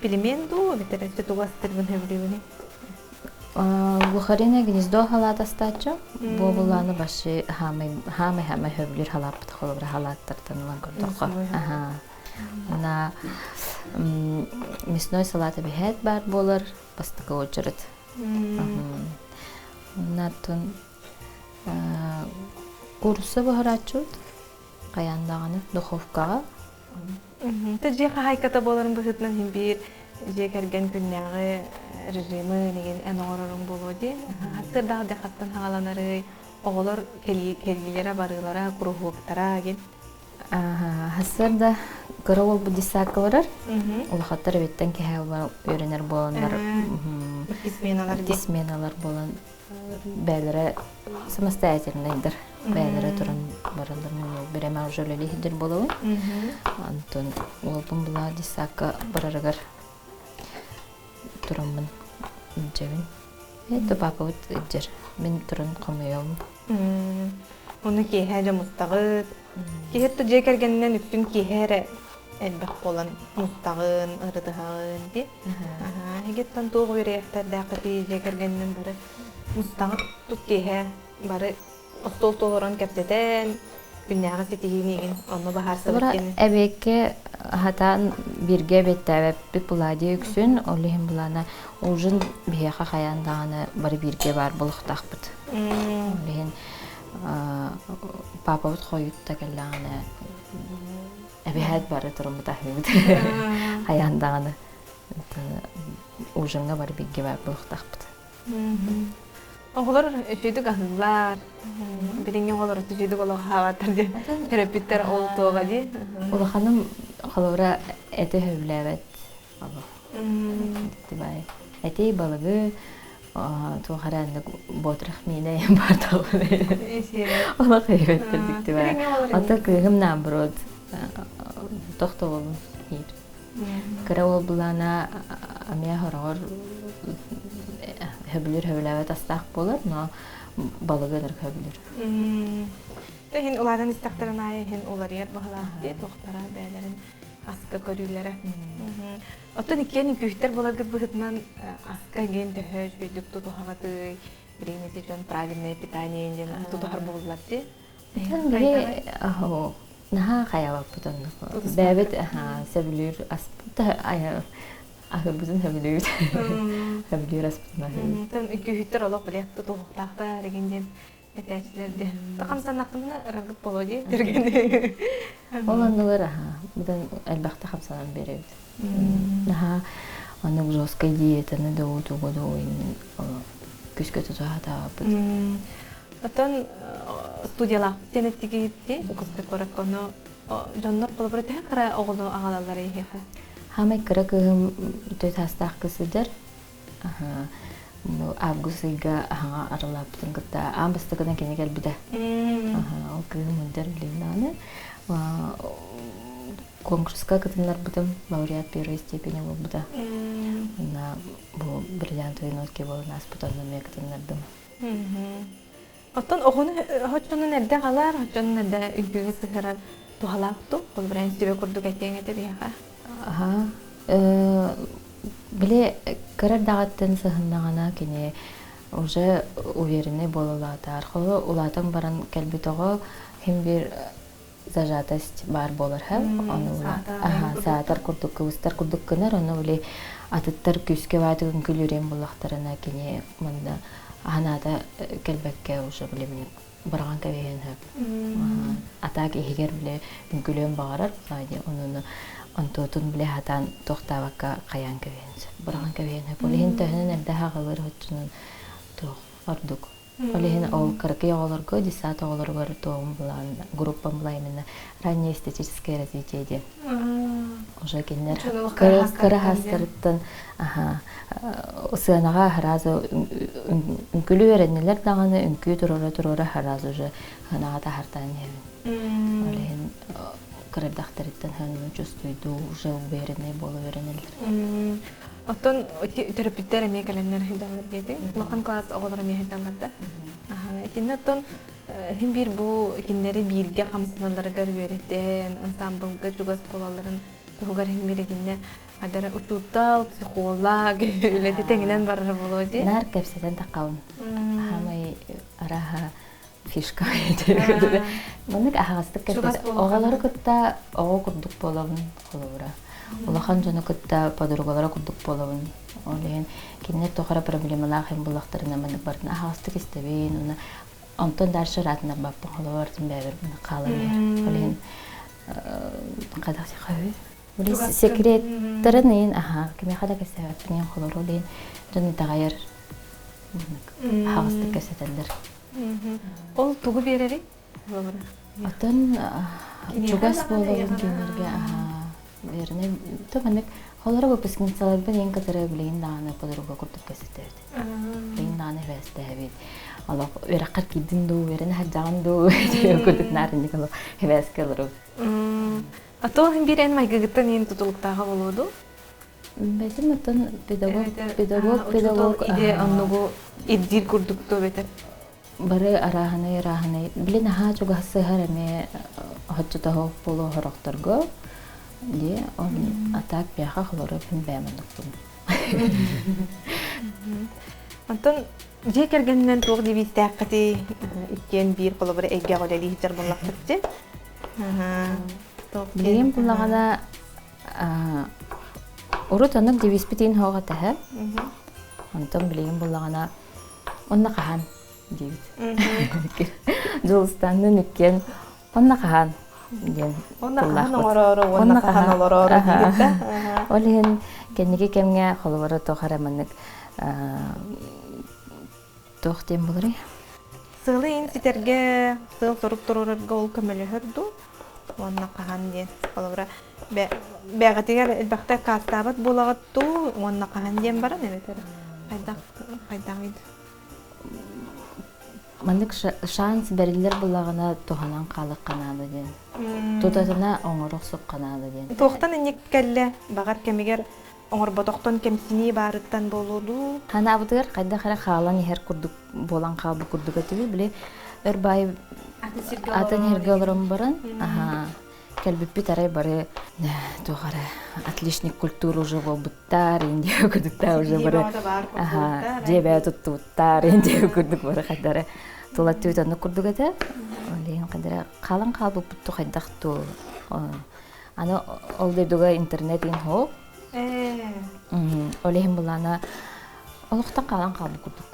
[SPEAKER 11] пельмень дуу эбэтэр өссө тугу астыыргын сөбүлүүгүнүй?
[SPEAKER 7] Глухарина гнездо халаат астааччы. Бу булааны башы хаамай хаамай хөбүлүүр халааппыт холобура халааттартан ылан көрдөххө. На мясной салат эбиһээт баар буолар бастакы очередь. Оннаттан куурусса буһарааччыбыт хайаан даҕаны духовкаҕа.
[SPEAKER 11] Тэ дьиэ хаһаайката буоларын быһыытынан иһин биир дьиэ кэргэн күннээҕи режимы нигин эн оҥороруҥ буолуо дии. Хаттырдаах дьахаттан хаҕаланарый, оҕолор кэлиилэрэ барыылара, куруһуоктара гин.
[SPEAKER 7] Сарсыарда кыра уолбут детсадка барар. Улахаттар эбиттэн киһи үөрэнэр буоланнар икки сменалар буолан бээлэрэ самостоятельнайдар. Бээлэрэ туран бараллар мен бирэме уже үлэлииһиддер буолабын. Онтон уолбун була детсадка барарыгар тураммын илдьэбин. Это папабыт илдьэр. Мин туран хомуйабын.
[SPEAKER 11] Ону киэһэ дьэ мустаҕыт. Киһи дьиэ кэргэнинэн үксүн киэһэ эрэ элбэх буолан мустаҕын, ырытыһаҕын дии. Эһигиттэн туох үөрүйэхтэрдээххитий дьиэ кэргэнинэн бары мустаҕыт тут киэһэ бары. Остуол толорон кэпсэтэн, күннээҕи ситиһиини онно баһаарсыбыт кини.
[SPEAKER 7] Эбиэккэ хатаан бииргэ эбиэттээбэппит булади үксүн, ол иһин булана ужин биһиэхэ хайаан даҕаны бары бииргэ баар буолуохтаахпыт. Ол иһин папабыт хойут да кэллэҕинэ эбэһээт бары туруммут аһыыбыт. Хайаан даҕаны ужиҥҥа бары бииргэ баар буолуохтаахпыт.
[SPEAKER 11] Оҕолор үчүгүйдүк аһыыллар. Билиҥҥи оҕолор үчүгүйдүк олох аһаабаттар диэн төрөппүттэр ол туоҕа дии.
[SPEAKER 7] Улаханым холобура эти сөбүлээбэт олох. Эти балыгы туох эрэ аннык ботрах миинэ баар Олох өйбөттөр диктибай. Ата кыыһым наоборот тохтоболун Кыра уол былаана эмиэ хороҕор хөбүлүүр хөбүлээбэт астаах буолар, но балыгы ынырык хөбүлүүр.
[SPEAKER 11] Иһин улаатан истэхтэрин аайы иһин уларыйар баһылаах дии туохтара бэйэлэрин аска көрүүлэрэ. Оттон иккиэн үкүүһүттэр буоларгыт быһыытынан аска эҥин төһө үчүгэйдик тутуһаҕытый, билигин ити дьон правильное питание диэн тутуһар буоллар дии.
[SPEAKER 7] Биһи наһаа хайабаппыт оннук. Бэйэбит сөбүлүүр аспыт аһыырбытын сөбүлүүбүт. Сөбүлүүр аспытын аһыыбыт.
[SPEAKER 11] Үкүүһүттэр олох билиэх тутуһуктаахтар игин диэн этээччилэр диэн. Хамсаннахпына ырагыт боло дии түргэн.
[SPEAKER 7] Ол оннугар аха быдан элбэхтэ хамсанан биэрэбит. Наһаа оннук жесткай диетаны да тугу да күскэ тутуһаатаабыт.
[SPEAKER 11] Оттон студиялаах диэн эттигиитти Дьокуускай куоракка ону дьоннор холобура төһө кыра оҕону аҕалаллар эһиэхэ?
[SPEAKER 7] Хаамай кыра кыыһым төрт саастаах кыз сылдьар. Август ыйга аһаҥа арылааппытын кытта аан бастакынан кини кэлбитэ. Ол кыыһым мындыр билигин даҕаны конкурска кытыннарбытым лауреат первой степени буолбута. Уонна бу бриллиантовые нотки буолан ааспыт онно эмиэ кытыннардым.
[SPEAKER 11] Оттон оҕону хоччонун эрдэ аҕалар, хоччонун эрдэ үҥкүүгэ сыһыарар туһалаах дуу? Холобура, эн сүбэ курдук этиэҥ этэ биһиэхэ.
[SPEAKER 7] Аха. Били кыра эрдэҕиттэн сыһыннаҕына кини уже уверенный буола улаатар. Холобура, улаатан баран кэлбит оҕо хим биир зажатость баар буолар ону саатар курдук кыбыстар курдук гынар ону били атыттар күүскэ баатык үҥкүүлүүрэн буллахтарына кини манна аһанаата кэлбэккэ уже били быраҕан кэбиһиэн сөп атаак иһигэр били үҥкүлүөн баҕарар онуну онтуотун били хатаан туохтаабакка хайаан кэбиһиэн сөп быраҕан кэбиһиэн сөп ол иһин төһөнөн эрдэ хаҕылыр оччонон туох ордук. Ол иһин ол кыракый оҕолорго, десант оҕолоругар туоҕум булаан, группам була именно раннее эстетическое развитие диэн. Уже кинилэр кыра хаастарыттан сыанаҕа сразу үҥкүлүү үөрэннилэр даҕаны үҥкүү туруора-туруора сразу уже сыанаҕа таһартаан иһэбин. Ол иһин кырардахтарыттан сыананы чувствуйдуу уже уверенный буола үөрэнэллэр.
[SPEAKER 11] Оттон төрөппүттэр эмиэ кэлэннэр сылдьаллар диэтиҥ. Улахан кылаас оҕолоро эмиэ сылдьаллар да. Итиннэ оттон иһин биир бу кинилэри бииргэ хамсаналларыгар үөрэтэн, ансамблга чугас буолалларын туһугар иһин биир итиннэ адара учуутал, психолог үлэтэ тэҥинэн барара буолуо дии.
[SPEAKER 7] Наар кэпсэтэн таххабын. Хаамай араха фишка Маннык аһаҕастык кэпсэтэ. Оҕолору кытта оҕо курдук буолабын холобура. Улахан дьону кытта подругалара курдук буолабын. Ол иһин кинилэр туох эрэ проблемалаах им буллахтарына маннык барытын аһаҕастык истэбин. Уонна онтон дальше ыраатынарбаппын холобур артын бэйэбэр хаалан иһэр. Ол иһин хайдах сихаһы секреттарын иин аһаа кимиэхэ да кэпсээбэппин иин холору ол иһин дьон итэҕэйэр аһаҕастык кэпсэтэллэр.
[SPEAKER 11] Ол тугу биэрэрий?
[SPEAKER 7] Оттон чугас буолабын кинилэргэ верно то маннык холоро выпускницаларбын ең кытары билигин даҕаны подруга курдук кэсэтэбит. Билигин даҕаны эбээстэһэбит. Олох үөрэххэр киирдин дуу, үөрэнэ сылдьаҕын дуу курдук наар инник олох эбээскэ олоробут.
[SPEAKER 11] А то биир эн майгыгыттан иин тутулуктааҕа буолуо дуу?
[SPEAKER 7] Бэтим оттон педагог, педагог, педагог
[SPEAKER 11] иде оннугу ирдиир курдук ту бэтэр.
[SPEAKER 7] Бары арааһынай арааһынай. Билин аһаа чугаһсыһар эмиэ хоччотоһоох буолуо хорохторго. Ди он атаак биэхэ холоро бээмэнукпун.
[SPEAKER 11] Онтон дьиэ кэргэнинэн туох девизтээххитий? Иккиэн биир холобура эйгэҕэ үлэлии сылдьар буоллаххыт дии.
[SPEAKER 7] Билигин буллаҕына урут оннук девизпитин хоҕо тэһэ. Онтон билигин буллаҕына онно хаһан диибит. Дьулустаннын иккиэн онно хаһан диэн
[SPEAKER 11] Онно хаһан оҥороору уонна хаһан олороору диибит да.
[SPEAKER 7] Ол иһин кэнники кэмҥэ холобура туох эрэ маннык туох диэн буоларый?
[SPEAKER 11] Сыалы иин ситэргэ, сыал сорук туруорарга ол көмөлөһөр дуу? Уонна хаһан диэн холобура бэҕэтигэр элбэхтэ аккаастаабат буолаҕыт дуу уонна хаһан диэн баран эбэтэр хайдах хайдаҕый?
[SPEAKER 7] Маннык шанс бэриллэр буллаҕына туһанан хаалыахха наада диэн. Тутатына оҥоро охсуохха наада диэн.
[SPEAKER 11] Туохтан инник кэллэ? Баҕар кэмигэр оҥорботохтон кэмсинии баарыттан буолуо дуу?
[SPEAKER 7] Ханаабытыгар хайдах эрэ хаалан иһэр курдук буолан хаалбыт курдук этибит. Били өр баайы атын сиргэ олорон баран, аха, кэлбиппит арай бары туох эрэ отличник культуры уже буолбуттар, индия курдуктар уже бары аха, дьиэбэ туттубуттар, индия курдук бары хайдары тула түөт оннук курдук этэ. Ол иһин хайдара хаалан хаалбыппыт хайдах ту Аны ол дойдуга интернет иин хоп. Ол иһин былаана олохтон хаалан хаалбыт курдук.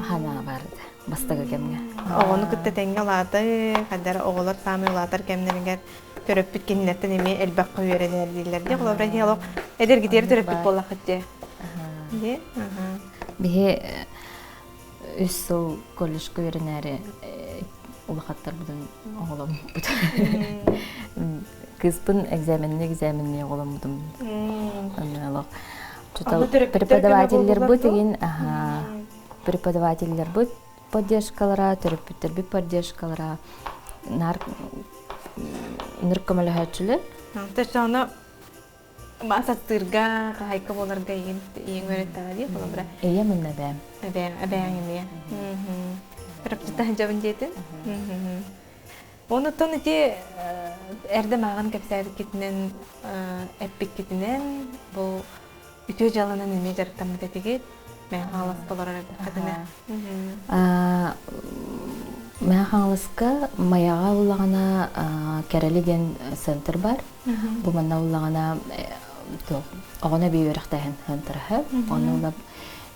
[SPEAKER 7] Ханаа баарыда бастакы кэмҥэ.
[SPEAKER 11] Оҕону кытта тэҥҥэ улаатыы, хайдара оҕолор саамай улаатар кэмнэригэр төрөппүт кинилэртэн эмиэ элбэххэ үөрэнэр дииллэр дии. Холобура, иһи олох эдэргитигэр төрөппүт буоллаххыт дии. Дии?
[SPEAKER 7] Биһи үс сыл колледжка үөрэнээри улахаттарбытын оҕоломмуппут. Кыыспын экзаменни экзаменни оҕоломмутум. Онно преподавателлэрбит игин преподавателлэрбит поддержкалара, төрөппүттэрбит поддержкалара нар ныр көмөлөһөөччүлэр.
[SPEAKER 11] Точно Асаттыырга, хаһайка буоларга игин ийэҥ үөрэттэҕэ дии, холобура.
[SPEAKER 7] Ийэм уонна эбээм.
[SPEAKER 11] Эбээҥ, эбээҥ эмиэ. Төрөппүттэ сылдьабын диэтин. Онуттан ити эрдэ мааҕын кэпсээбиккитинэн, эппиккитинэн бу үтүө дьыаланан эмиэ дьарыктаммыт этигит. Мэҥэ Хаҥаласка олорор эрдэххитинэ.
[SPEAKER 7] Мэҥэ Хаҥаласка Майаҕа улаҕана Кэрэли диэн центр бар. Бу манна уллаҕына оҕону эбии үөрэхтээһин ыантараһы. Онно ула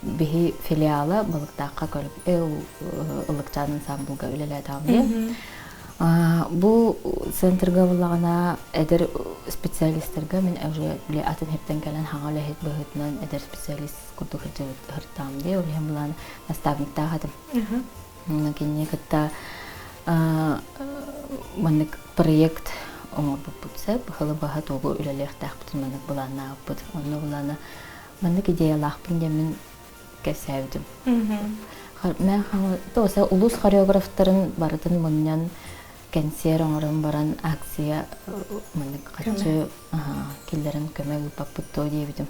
[SPEAKER 7] биһи филиала Балыктаахха көрүп ыллыкчаан ансамблга үлэлээтэҕим диэн. Бу центрга буллаҕына эдэр специалистарга мин уже били атын хиртэн кэлэн хаҥа үлэһит быһыытынан эдэр специалист курдук сырдьыбыт дии. Ол иһин булан наставниктаах этим. Кинини кытта маннык проект оҥорбуппут сөп. Ыһылы баһа тугу үлэлиэхтээхпитин маннык былааннаабыппыт. Онно былаана маннык идеялаахпын диэммин кэпсээбитим. Мен тоса улус хореографтарын барытын мунньан кэнсиэр оҥорон баран акция маннык хаччы киллэрэн көмө ыыппаппыт дуо диэбитим.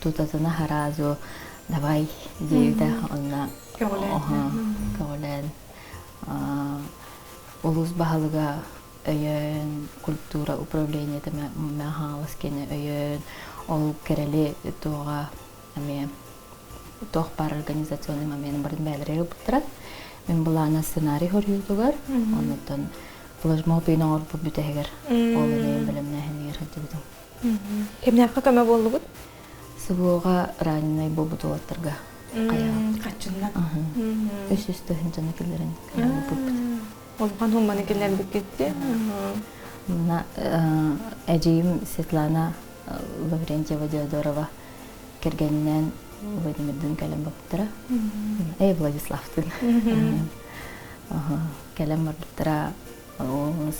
[SPEAKER 7] Тутатына сразу давай диэбитэ онно көҕүлээн улуус баһылыга өйөөн культура управлениета Хаҥалас киэнэ өйөөн ол кэрэли туоҕа эмиэ туох баар организационный момент барын бэйэлэрэ ылбыттара мин былаана сценарий хоруйуутугар оннуттан флешмоб оҥорбут бүтэһигэр ол эмиэ бэлэмнээһинигэр сылдьыбытым
[SPEAKER 11] Кимнээххэ көмө буоллугут?
[SPEAKER 7] СВО-ҕа раненай буолбут уолаттарга хайаабыт.
[SPEAKER 11] Хаччыннан.
[SPEAKER 7] Үс тыһыынчаны киллэрэн көмө
[SPEAKER 11] Улахан хумманы киллэрбиккит
[SPEAKER 7] Мына эдьиийим Светлана Лаврентьева Диодорова кэргэнинээн Владимирдыын кэлэн барбыттара. Эй, Владиславтыын. Кэлэн барбыттара.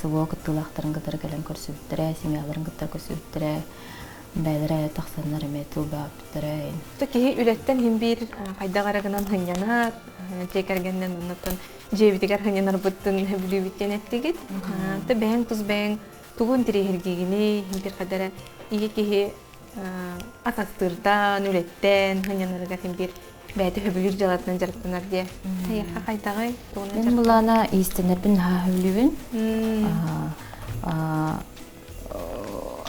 [SPEAKER 7] СВО кыттыылаахтарын кытары кэлэн көрсүбүттэрэ, семьяларын кытта көрсүбүттэрэ, бэйэлэрэ тахсаннар эмиэ тылбаабыттара.
[SPEAKER 11] Киһи үлэттэн иһин биир хайдах эрэ гынан сынньанар, дьиэ кэргэнинэн оннуттан дьиэбитигэр сынньанарбыттын сөбүлүүбүт диэн эттигит. Тэ бэйэҥ тус бэйэҥ тугу интэриэһиргиигиний, иһин биир хайда эрэ ийэ киһи атастыыртан, үлэттэн сынньанарыгар иһин биир бэйэтэ сөбүлүүр дьыалатынан дьарыктанар диye. Эйиэхэ хайдаҕый?
[SPEAKER 7] Мин булаана иистэнэрбин наһаа сөбүлүүбүн.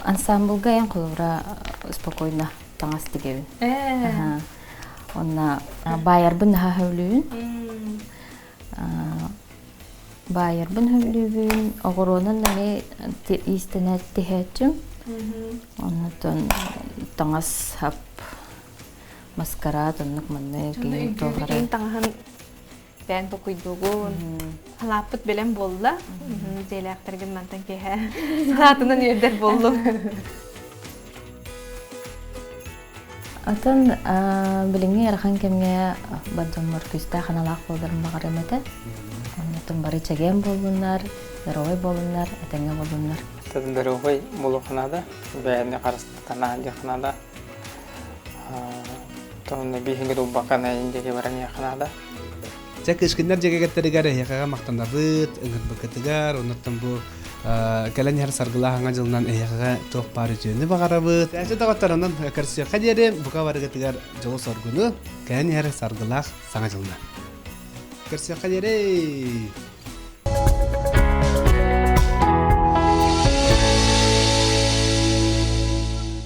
[SPEAKER 7] Ансамблга эн холобура спокойно таҥас тигэбин. Онна баайарбын наһаа сөбүлүүбүн. Баайарбын сөбүлүүбүн. Оҕуруонан эмиэ иистэнэ тиһээччим. Оннотон таҥас хап маскарад оннук маннык киһи туох эрэ
[SPEAKER 11] таҥаһын бэйэн токуйдугун халааппыт бэлэм буолла дьиэлээхтэргин мантан киэһэ салаатынан үөрдэр буоллум.
[SPEAKER 7] Атын билиҥҥи ыарахан кэмҥэ бар дьоммор күүстээх аналаах буоларым баҕарыам этэ. Оннотон бары чэгиэн буоллуннар, здоровай буолуннар, этэҥҥэ буоллуннар.
[SPEAKER 8] Здоровай буолуохха наада, бэйэни харыстана диэххэ наада. Тонна биһиги дулбакка диэки баран иһиэххэ наада.
[SPEAKER 2] Дьэ кыыскыннар дьиэгэттеригэр эһиэхэҕэ махтанабыт, ыҥырбыккытыгар, оннуттан бу кэлэн иһэр саргылаах аҥа дьылынан эһиэхэҕэ туох баар үтүөнү баҕарабыт. Эчи доҕотторунан көрсүөххэ диэри бука барыгытыгар дьолу-соргуну, кэлэн иһэр саргылаах саҥа дьылынан. Көрсүөххэ диэри!